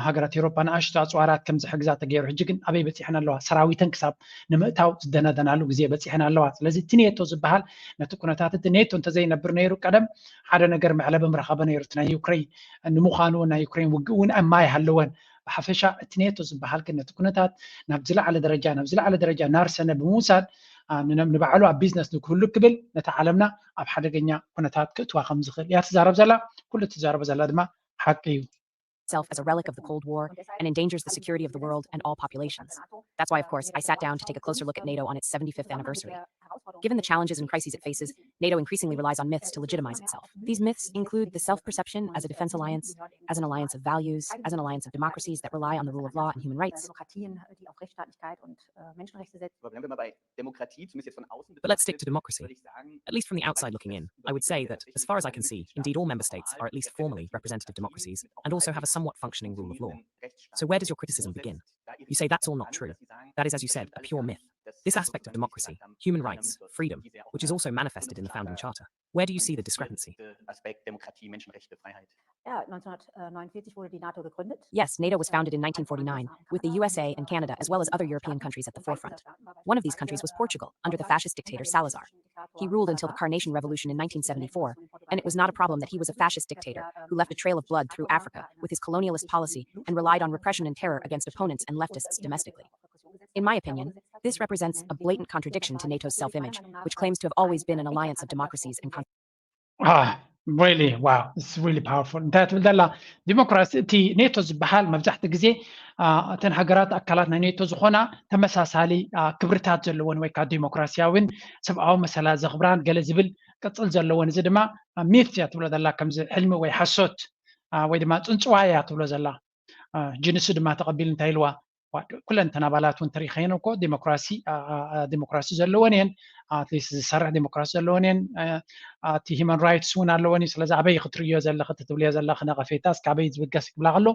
ሃገራት ኤውሮፓ ንኣሽቱ ኣፅዋራት ከም ዝሕግዛ ተገይሩ፣ ሕጂ ግን ኣበይ በፂሐን ኣለዋ? ሰራዊተን ክሳብ ንምእታው ዝደናደናሉ ግዜ በፂሐን ኣለዋ። ስለዚ እቲ ኔቶ ዝበሃል ነቲ ኩነታት፣ እቲ ኔቶ እንተዘይነብር ነይሩ ቀደም ሓደ ነገር መዕለቢ ምረኸበ ነይሩ እቲ ናይ ዩክሬን። ንምዃኑ ናይ ዩክሬን ውግእ እውን ኣብ ማይ ሃለወን። ብሓፈሻ እቲ ኔቶ ዝበሃል ግን ነቲ ኩነታት ናብ ዝለዓለ ደረጃ ናብ ዝለዓለ ደረጃ ናርሰነ ብምውሳድ ንባዕሉ ኣብ ቢዝነስ ንክህሉ ክብል ነቲ ዓለምና ኣብ ሓደገኛ ኩነታት ክእትዋ ከም ዝኽእል እያ ትዛረብ ዘላ። ኩሉ ትዛረቦ ዘላ ድማ ሓቂ እዩ። itself as a relic of the Cold War and endangers the security of the world and all populations. That's why, of course, I sat down to take a closer look at NATO on its seventy-fifth anniversary. Given the challenges and crises it faces, NATO increasingly relies on myths to legitimize itself. These myths include the self perception as a defense alliance, as an alliance of values, as an alliance of democracies that rely on the rule of law and human rights. But let's stick to democracy. At least from the outside looking in, I would say that, as far as I can see, indeed all member states are at least formally representative democracies and also have a somewhat functioning rule of law. So where does your criticism begin? You say that's all not true. That is, as you said, a pure myth. This aspect of democracy, human rights, freedom, which is also manifested in the founding charter. Where do you see the discrepancy? Aspekt Demokratie, Menschenrechte, Freiheit. Yes, NATO was founded in nineteen forty-nine, with the U S A and Canada, as well as other European countries, at the forefront. One of these countries was Portugal, under the fascist dictator Salazar. He ruled until the Carnation Revolution in nineteen seventy-four, and it was not a problem that he was a fascist dictator who left a trail of blood through Africa with his colonialist policy and relied on repression and terror against opponents and leftists domestically. In my opinion, This represents a blatant contradiction to NATO's self image, which claims to have always been an alliance of democracies and con- Ah, really, wow, it's really powerful. እንታይ ትብል ዘላ ዲሞክራሲ፣ እቲ ኔቶ ዝበሃል መብዛሕትኡ ግዜ እተን ሃገራት ኣካላት ናይ ኔቶ ዝኾና ተመሳሳሊ ክብርታት ዘለወን ወይ ከዓ ዲሞክራሲያዊን ሰብኣዊ መሰላት ዘኽብራን ገለ ዝብል ቅፅል ዘለወን። እዚ ድማ ሚት እያ ትብሎ ዘላ፣ ከምዚ ሕልሚ ወይ ሓሶት ወይ ድማ ፅንፅዋይ እያ ትብሎ ዘላ። ጅንሱ ድማ ተቐቢሉ እንታይ ኢልዋ? ኩለን ተን ኣባላት እውን ተሪኸየን እኮ ዲሞክራሲ ዲሞክራሲ ዘለወን እየን። ኣትሊስት ዝሰርሕ ዲሞክራሲ ዘለወን እየን። እቲ ሂማን ራይትስ እውን ኣለወን እዩ። ስለዚ ኣበይ ክትርእዮ ዘለኺ ትብልዮ ዘለኺ ነቐፌታ እስከ ኣበይ ዝብገስ ክብላ ከሎ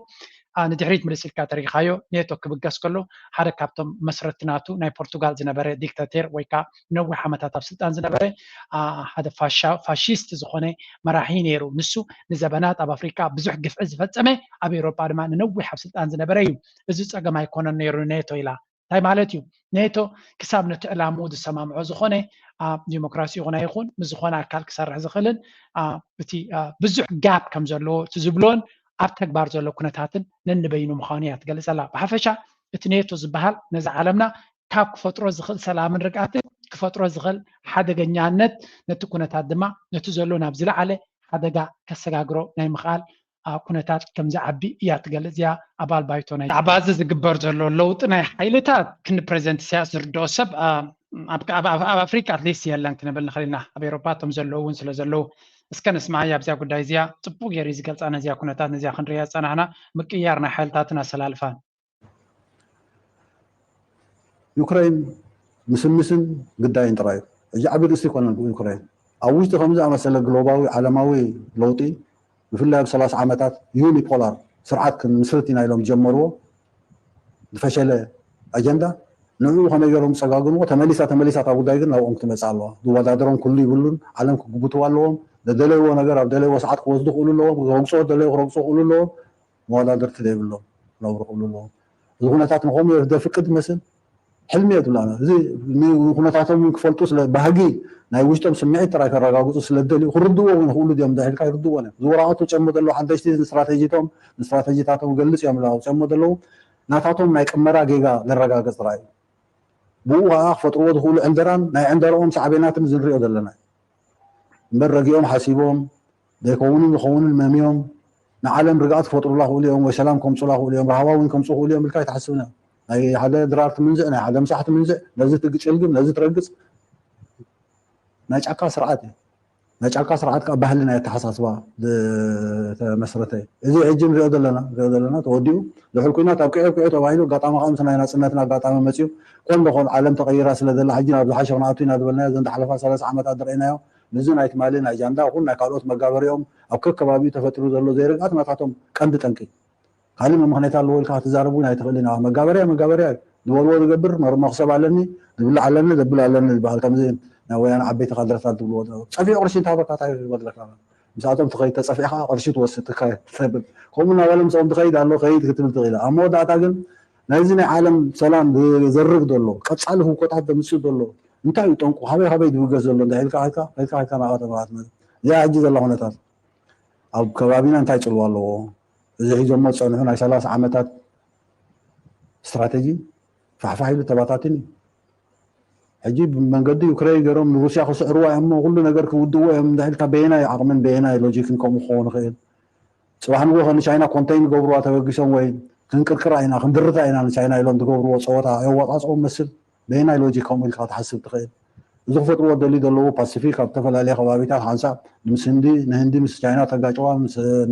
ንድሕሪት ምልስ ኢልካ ተሪኻዮ። ኔቶ ክብገስ ከሎ ሓደ ካብቶም መስረቲ ናቱ ናይ ፖርቱጋል ዝነበረ ዲክታቴር ወይ ከዓ ነዊሕ ዓመታት ኣብ ስልጣን ዝነበረ ሓደ ፋሽስት ዝኾነ መራሒ ነይሩ። ንሱ ንዘበናት ኣብ ኣፍሪካ ብዙሕ ግፍዒ ዝፈፀመ ኣብ ኤውሮጳ ድማ ንነዊሕ ኣብ ስልጣን ዝነበረ እዩ። እዚ ፀገም ኣይኮነን ነይሩ ኔቶ ኢላ። እንታይ ማለት እዩ? ኔቶ ክሳብ ነቲ ዕላምኡ ዝሰማምዖ ዝኾነ ኣብ ዲሞክራሲ ይኹን ኣይኹን ምስ ዝኾነ ኣካል ክሰርሕ ዝኽእልን እቲ ብዙሕ ጋፕ ከም ዘለዎ እቲ ዝብሎን ኣብ ተግባር ዘሎ ኩነታትን ነንበይኑ ምዃኑ እያ ትገልጸላ። ብሓፈሻ እቲ ኔቶ ዝበሃል ነዚ ዓለምና ካብ ክፈጥሮ ዝኽእል ሰላምን ርግኣትን ክፈጥሮ ዝኽእል ሓደገኛነት ነቲ ኩነታት ድማ ነቲ ዘሎ ናብ ዝለዓለ ሓደጋ ከሰጋግሮ ናይ ምኽኣል ኩነታት ከም ዝዓቢ እያ ትገልጽ እያ። ኣባል ባይቶ ናይ ብዛዕባ እዚ ዝግበር ዘሎ ለውጢ ናይ ሓይልታት ክንዲ ፕሬዚደንት ኢሳያስ ዝርድኦ ሰብ ኣብ ኣፍሪካ ኣትሊስት የለን ክንብል ንኽእል ኢና። ኣብ ኤውሮፓ እቶም ዘለዉ እውን ስለ ዘለዉ እስከ ንስማዓያ ኣብዚኣ ጉዳይ እዚኣ ጽቡቅ ገይሩ ዝገልጻ ነዚኣ ኩነታት ነዚኣ ክንሪያ ዝጸናሕና ምቅያር ናይ ሓይልታትን ኣሰላልፋን። ዩክሬን ምስምስን ግዳይን ጥራይ እዩ። ሕጂ ዓቢ ርእሲ ይኮነን ዩክሬን ኣብ ውሽጢ ከምዚ ኣመሰለ ግሎባዊ ዓለማዊ ለውጢ ብፍላይ ኣብ ሰላሳ ዓመታት ዩኒፖላር ስርዓት ክንምስርት ኢና ኢሎም ዝጀመርዎ ዝፈሸለ ኣጀንዳ ንዕኡ ከመይ ገይሮም ዝፀጋግንዎ ተመሊሳ ተመሊሳ እታ ጉዳይ ግን ናብኦም ክትመፅእ ኣለዋ። ዝወዳደሮም ኩሉ ይብሉን ዓለም ክግብትዋ ኣለዎም። ዘደለይዎ ነገር ኣብ ደለይዎ ሰዓት ክወስዱ ክእሉ ኣለዎም። ክረግፅዎ ደለዩ ክረግፁ ክእሉ ኣለዎም። መወዳደርቲ ዘይብሎም ክነብሩ ክእሉ ኣለዎም። እዚ ኩነታት ንኸምኡ ዘፍቅድ ይመስል ሕልሚ እየ ትብላ። እዚ ኩነታቶም ክፈልጡ ስለ ባህጊ ናይ ውሽጦም ስምዒት ጥራይ ከረጋግፁ ስለ ደልዩ ክርድዎ እውን ክእሉ ድዮም እንዳ ኢልካ ይርድዎ እዮም። እዚ ወረቐት ውፅኦሞ ዘለዉ ሓደሽቲ ንስትራቴጂቶም ንስትራቴጂታቶም ገልፅ እዮም ኣውፅኦሞ ዘለዉ ናታቶም ናይ ቅመራ ጌጋ ዘረጋግፅ ጥራይ እዩ። ብኡ ከዓ ክፈጥርዎ ዝኽእሉ ዕንደራን ናይ ዕንደርኦም ሳዕቤናትን እዚ ንሪኦ ዘለና እዩ። እምበር ረጊኦም ሓሲቦም ዘይከውንን ዝኸውንን መምዮም ንዓለም ርግኣት ክፈጥሩላ ክእሉ እዮም ወይ ሰላም ከምፁላ ክእሉ እዮም ራህዋ እውን ከምፁ ክእሉ እዮም ኢልካ ኣይትሓስብን እዮም። ናይ ሓደ ድራር ትምንዝዕ ናይ ሓደ ምሳሕ ትምንዝዕ ነዚ ትግጭልግም ነዚ ትረግፅ ናይ ጫካ ስርዓት እዩ። ናይ ጫካ ስርዓት ከዓ ባህሊ ናይ ኣተሓሳስባ ዝተመስረተ እዩ። እዚ ሕጂ ንሪኦ ዘለና ንሪኦ ዘለና ተወዲኡ ድሕሪ ኩናት ኣብቂዑ ኣብቂዑ ተባሂሉ ኣጋጣሚ ከዓ ምስ ናይ ናፅነትን ኣጋጣሚ መፅዩ ኮን ደኾን ዓለም ተቐይራ ስለ ዘላ ሕጂ ናብ ዝሓሸ ክንኣቱ ኢና ዝበልናዮ እዘን ዝሓለፋ ሰላሳ ዓመታት ዝረእናዮ ምስዚ ናይ ትማሊ ናይ ጃንዳ ይኹን ናይ ካልኦት መጋበሪኦም ኣብ ከከባቢኡ ተፈጢሩ ዘሎ ዘይርግኣት ናታቶም ቀንዲ ጠንቂ ካልእ መምኽነይታ ኣለዎ ኢልካ ክትዛረብ እውን ኣይትኽእልን ኢኻ። መጋበርያ መጋበርያ እዩ። ዝበልዎ ዝገብር መር- መኽሰብ ኣለኒ ዝብላዕ ኣለኒ ዘብል ኣለኒ ዝበሃል ከምዚ ናይ ወያነ ዓበይቲ ካድረታት ዝብልዎ ዝነበሩ። ጸፊዑ ቅርሺ እንተሃበካ እንታይ ክበለካ? ምስኣቶም ትኸይድ ተጸፊዕካ ቅርሺ ትወስድ ትካየድ ተብል። ከምኡ እናበለ ምስኦም ትኸይድ ኣሎ ከይድ ክትብል ትኽእል። ኣብ መወዳእታ ግን ናይዚ ናይ ዓለም ሰላም ዝዘርግ ዘሎ ቀጻሊ ህውኮታት ዘምጽእ ዘሎ እንታይ እዩ ጠንቁ? ካበይ ካበይ ዝብገስ ዘሎ እንታይ ኢልካ ከይድካ ከይድካ ከይድካ ናብኣ ተመልከት። እዚኣ ሕጂ ዘላ ኩነታት ኣብ ከባቢና እንታይ ጽልዋ ኣለዎ? እዚ ሒዞሞ ዝጸንሑ ናይ ሰላሳ ዓመታት ስትራተጂ ፋሕፋሕ ኢሉ ተባታትን እዩ። ሕጂ ብመንገዲ ዩክሬን ገይሮም ንሩስያ ክስዕርዋ እዮም እሞ ኩሉ ነገር ክውድዎ እዮም እንድሕልካ በየናይ ዓቕምን በየናይ ሎጂክን ከምኡ ክኸውን ይኽእል? ጽባሕ ንግሆ ንቻይና ኮንተይን ገብርዋ ተበጊሶም ወይ ክንቅርቅራ ኢና ክንድርታ ኢና ንቻይና ኢሎም ዝገብርዎ ጸወታ የዋጻጽኦም መስል በየናይ ሎጂክ ከምኡ ኢልካ ክትሓስብ ትኽእል? እዚ ክፈጥርዎ ደልዩ ዘለዉ ፓሲፊክ ኣብ ዝተፈላለየ ከባቢታት ሓንሳብ ምስ ህንዲ ንህንዲ ምስ ቻይና ተጋጭዋ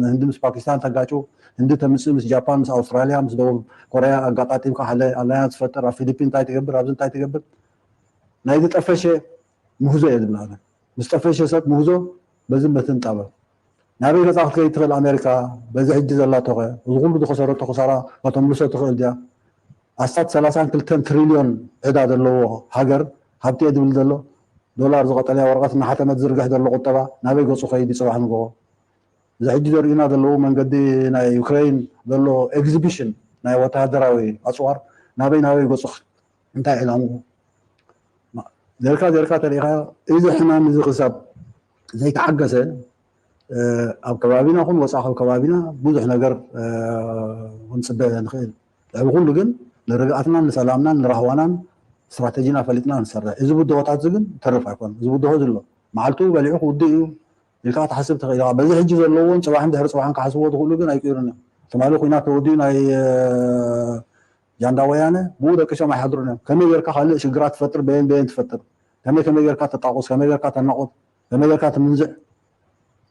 ንህንዲ ምስ ፓኪስታን ተጋጭው ህንዲ ተምፅእ ምስ ጃፓን ምስ ኣውስትራሊያ ምስ ደቡብ ኮርያ ኣጋጣጢምካ ሓደ ኣላያንስ ትፈጥር ኣብ ፊሊፒን እንታይ ትገብር ኣብዚ እንታይ ትገብር ናይ ዝጠፈሸ ምህዞ እየ ዝብላ ኣነ ምስ ጠፈሸ ሰብ ምህዞ በዚ በትን ጠበብ ናበይ ገፃ ክትከይድ ትኽእል ኣሜሪካ በዚ ሕጂ ዘላቶኸ እዚ ኩሉ ዝኸሰረቶ ክሳራ ከተምልሶ ትኽእል ድያ ኣስታት ሰላሳን ክልተን ትሪልዮን ዕዳ ዘለዎ ሃገር ሃብቲ እየ ዝብል ዘሎ ዶላር ዝቐጠለያ ወረቐት እናሓተመ ዝዝርግሕ ዘሎ ቁጠባ ናበይ ገፁ ከይድ እዩ ፅባሕ ንግሆ እዚ ሕጂ ዘርእዩና ዘለዉ መንገዲ ናይ ዩክሬን ዘሎ ኤግዚቢሽን ናይ ወተሃደራዊ ኣፅዋር ናበይ ናበይ ገፁ እንታይ ዕላምኡ ዜርካ ዜርካ ተሪኢኻዮ እዚ ሕማም እዚ ክሳብ ዘይተዓገሰ ኣብ ከባቢና ኹን ወፃኢ ካብ ከባቢና ብዙሕ ነገር ክንፅበ ንኽእል ልዕሊ ኩሉ ግን ንርግኣትናን ንሰላምናን ንራህዋናን ስትራተጂና ፈሊጥና ንሰርሕ። እዚ ብድሆታት እዚ ግን ተርፍ ኣይኮነን። እዚ ብድሆ እዚ ኣሎ፣ መዓልቱ በሊዑ ክውድእ እዩ ኢልካ ክትሓስብ ትኽእል ኢኻ። በዚ ሕጂ ዘለዎን ፅባሕን ድሕሪ ፅባሕን ክሓስብዎ ዝኽእሉ ግን ኣይቅይሩን እዮም። ትማሊ ኩናት ተወዲኡ ናይ ጃንዳ ወያነ ብኡ ደቂሶም ኣይሓድሩን እዮም። ከመይ ጌርካ ካልእ ሽግራት ትፈጥር፣ በየን በየን ትፈጥር፣ ከመይ ከመይ ጌርካ ተጣቁስ፣ ከመይ ጌርካ ተናቁት፣ ከመይ ጌርካ ትምንዝዕ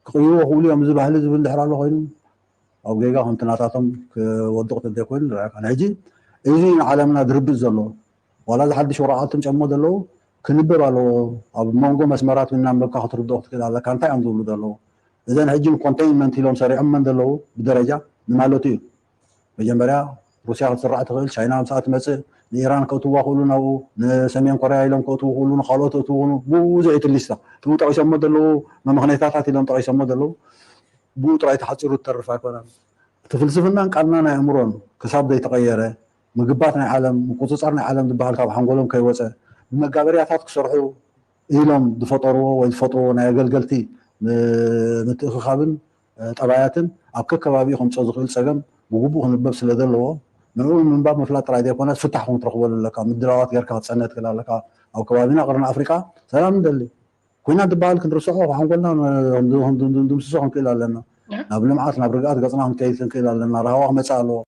ክቕይርዎ ክእሉ እዮም። እዚ ባህሊ ዝብል ድሕር ኣሎ ኮይኑ ኣብ ጌጋ ከምቲ ናታቶም ክወድቕ ተዘይኮይኑ ንርኣካ። ሕጂ እዚ ንዓለምና ድርብፅ ዘሎ ዋላ እዚ ሓድሽ ወረቓቕቲ ምጨሞ ዘለዉ ክንብብ ኣለዎ። ኣብ መንጎ መስመራት እናንበብካ ክትርድኦ ክትክእል ኣለካ። እንታይ እዮም ዝብሉ ዘለዉ? እዘን ሕጂ ንኮንቴይንመንት ኢሎም ሰሪዖመን ዘለዉ ብደረጃ ንማለቱ እዩ። መጀመርያ ሩስያ ክትስራዕ ትኽእል፣ ቻይና ምሳኣ ትመፅእ፣ ንኢራን ከእትዋ ክእሉ ናብኡ፣ ንሰሜን ኮርያ ኢሎም ከእትዉ ክእሉ፣ ንካልኦት እትዉ ብዙሕ ይትሊስታ። እትዉ ጠቂሶሞ ዘለዉ መመኽነይታታት ኢሎም ጠቂሶሞ ዘለዉ ብኡ ጥራይ ተሓፂሩ ትተርፍ ኣይኮነን። እቲ ፍልስፍናን ቃልናን ኣእምሮን ክሳብ ዘይተቐየረ ምግባት ናይ ዓለም ምቁፅፃር ናይ ዓለም ዝበሃል ካብ ሓንጎሎም ከይወፀ ብመጋበርያታት ክሰርሑ ኢሎም ዝፈጠርዎ ወይ ዝፈጥርዎ ናይ ኣገልገልቲ ምትእኽኻብን ጠባያትን ኣብ ከከባቢኡ ከምፅኦ ዝኽእል ፀገም ብግቡእ ክንበብ ስለ ዘለዎ ንዕኡ ምንባብ ምፍላጥ ጥራይ ዘይኮነስ ፍታሕ እውን ክትረኽበሉ ኣለካ። ምድላዋት ጌርካ ክትፀንሕ ትኽእል ኣለካ። ኣብ ከባቢና ቅርኒ ኣፍሪቃ ሰላም ንደሊ። ኩናት ዝበሃል ክንርስዖ ሓንጎልና ድምስሶ ክንክእል ኣለና። ናብ ልምዓት ናብ ርግኣት ገፅና ክንከይድ ክንክእል ኣለና። ራህዋ ክመፅእ ኣለዎ።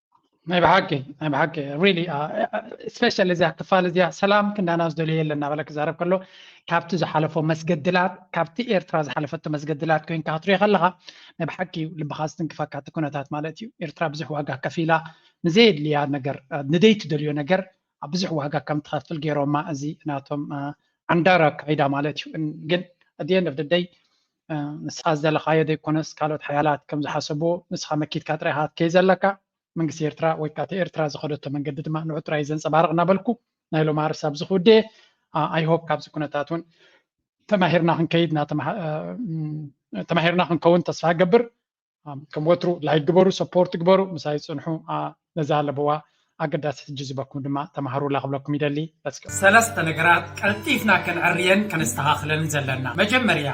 ናይ ብሓቂ ናይ ብሓቂ ሪሊ ስፔሻሊ እዚኣ ክፋል እዚኣ ሰላም ክንዳና ዝደልዮ የለን እናበለ ክዛረብ ከሎ ካብቲ ዝሓለፎ መስገድላት ካብቲ ኤርትራ ዝሓለፈቶ መስገድላት ኮይንካ ክትሪኦ ከለኻ ናይ ብሓቂ እዩ ልብኻ ዝትንክፈካ እቲ ኩነታት ማለት እዩ። ኤርትራ ብዙሕ ዋጋ ከፊላ ንዘየድልያ ነገር ንደይ ትደልዮ ነገር ኣብ ብዙሕ ዋጋ ከም ትኸፍል ገይሮማ እዚ ናቶም ዓንዳር ኣካይዳ ማለት እዩ። ግን ኣት ኤንድ ኦፍ ደይ ንስኻ ዝደለኻዮ ዘይኮነስ ካልኦት ሓያላት ከም ዝሓሰብዎ ንስኻ መኪትካ ጥራይ ኢኻ ክትከይ ዘለካ። መንግስቲ ኤርትራ ወይ ከዓ ኤርትራ ዝኸደቶ መንገዲ ድማ ንዑ ጥራይ ዘንፀባርቕ እናበልኩ ናይ ሎም ኣርስ ኣብዚ ክውድኤ። ኣይ ሆፕ ካብዚ ኩነታት እውን ተማሂርና ክንከይድ ተማሂርና ክንከውን ተስፋ ገብር። ከም ወትሩ ላይክ ግበሩ፣ ሰፖርት ግበሩ፣ ምሳይ ፅንሑ። ነዛ ለበዋ ኣገዳሲ ሕጂ ዝበኩም ድማ ተማሃሩላ ክብለኩም ይደሊ። ሰለስተ ነገራት ቀልጢፍና ከነዕርየን ከነስተኻኽለን ዘለና። መጀመርያ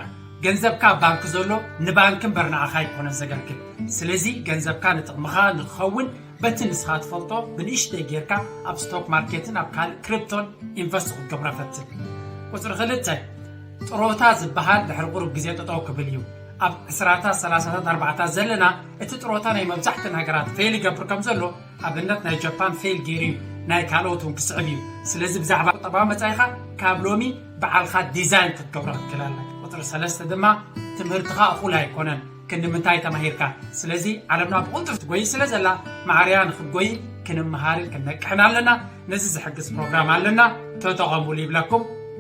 ገንዘብካ ኣብ ባንክ ዘሎ ንባንክ እምበር ንዓኻ ኣይኮነን ዘገልግል። ስለዚ ገንዘብካ ንጥቕምኻ ንክኸውን በቲ ንስኻ ትፈልጦ ብንእሽተይ ጌርካ ኣብ ስቶክ ማርኬትን ኣብ ካልእ ክሪፕቶን ኢንቨስት ክትገብሮ ፈትን። ቁፅሪ ክልተ ጥሮታ ዝበሃል ድሕሪ ቁሩብ ግዜ ጠጠው ክብል እዩ። ኣብ ዕስራታት ሰላሳታት ኣርባዕታት ዘለና እቲ ጥሮታ ናይ መብዛሕትን ሃገራት ፌል ይገብር ከም ዘሎ ኣብነት ናይ ጃፓን ፌል ገይሩ እዩ ናይ ካልኦት እውን ክስዕብ እዩ። ስለዚ ብዛዕባ ቁጠባዊ መፃኢኻ ካብ ሎሚ በዓልኻ ዲዛይን ክትገብሮ ክትክእል ኣለካ። ቁፅሪ ሰለስተ ድማ ትምህርትኻ እኹል ኣይኮነን። ክንዲ ምንታይ ተማሂርካ? ስለዚ ዓለምና ብቕልጡፍ ትጎይ ስለ ዘላ ማዕርያ ንክትጎይ ክንመሃርን ክንነቅሕን ኣለና። ነዚ ዝሕግዝ ፕሮግራም ኣለና። ተጠቐሙሉ ይብለኩም።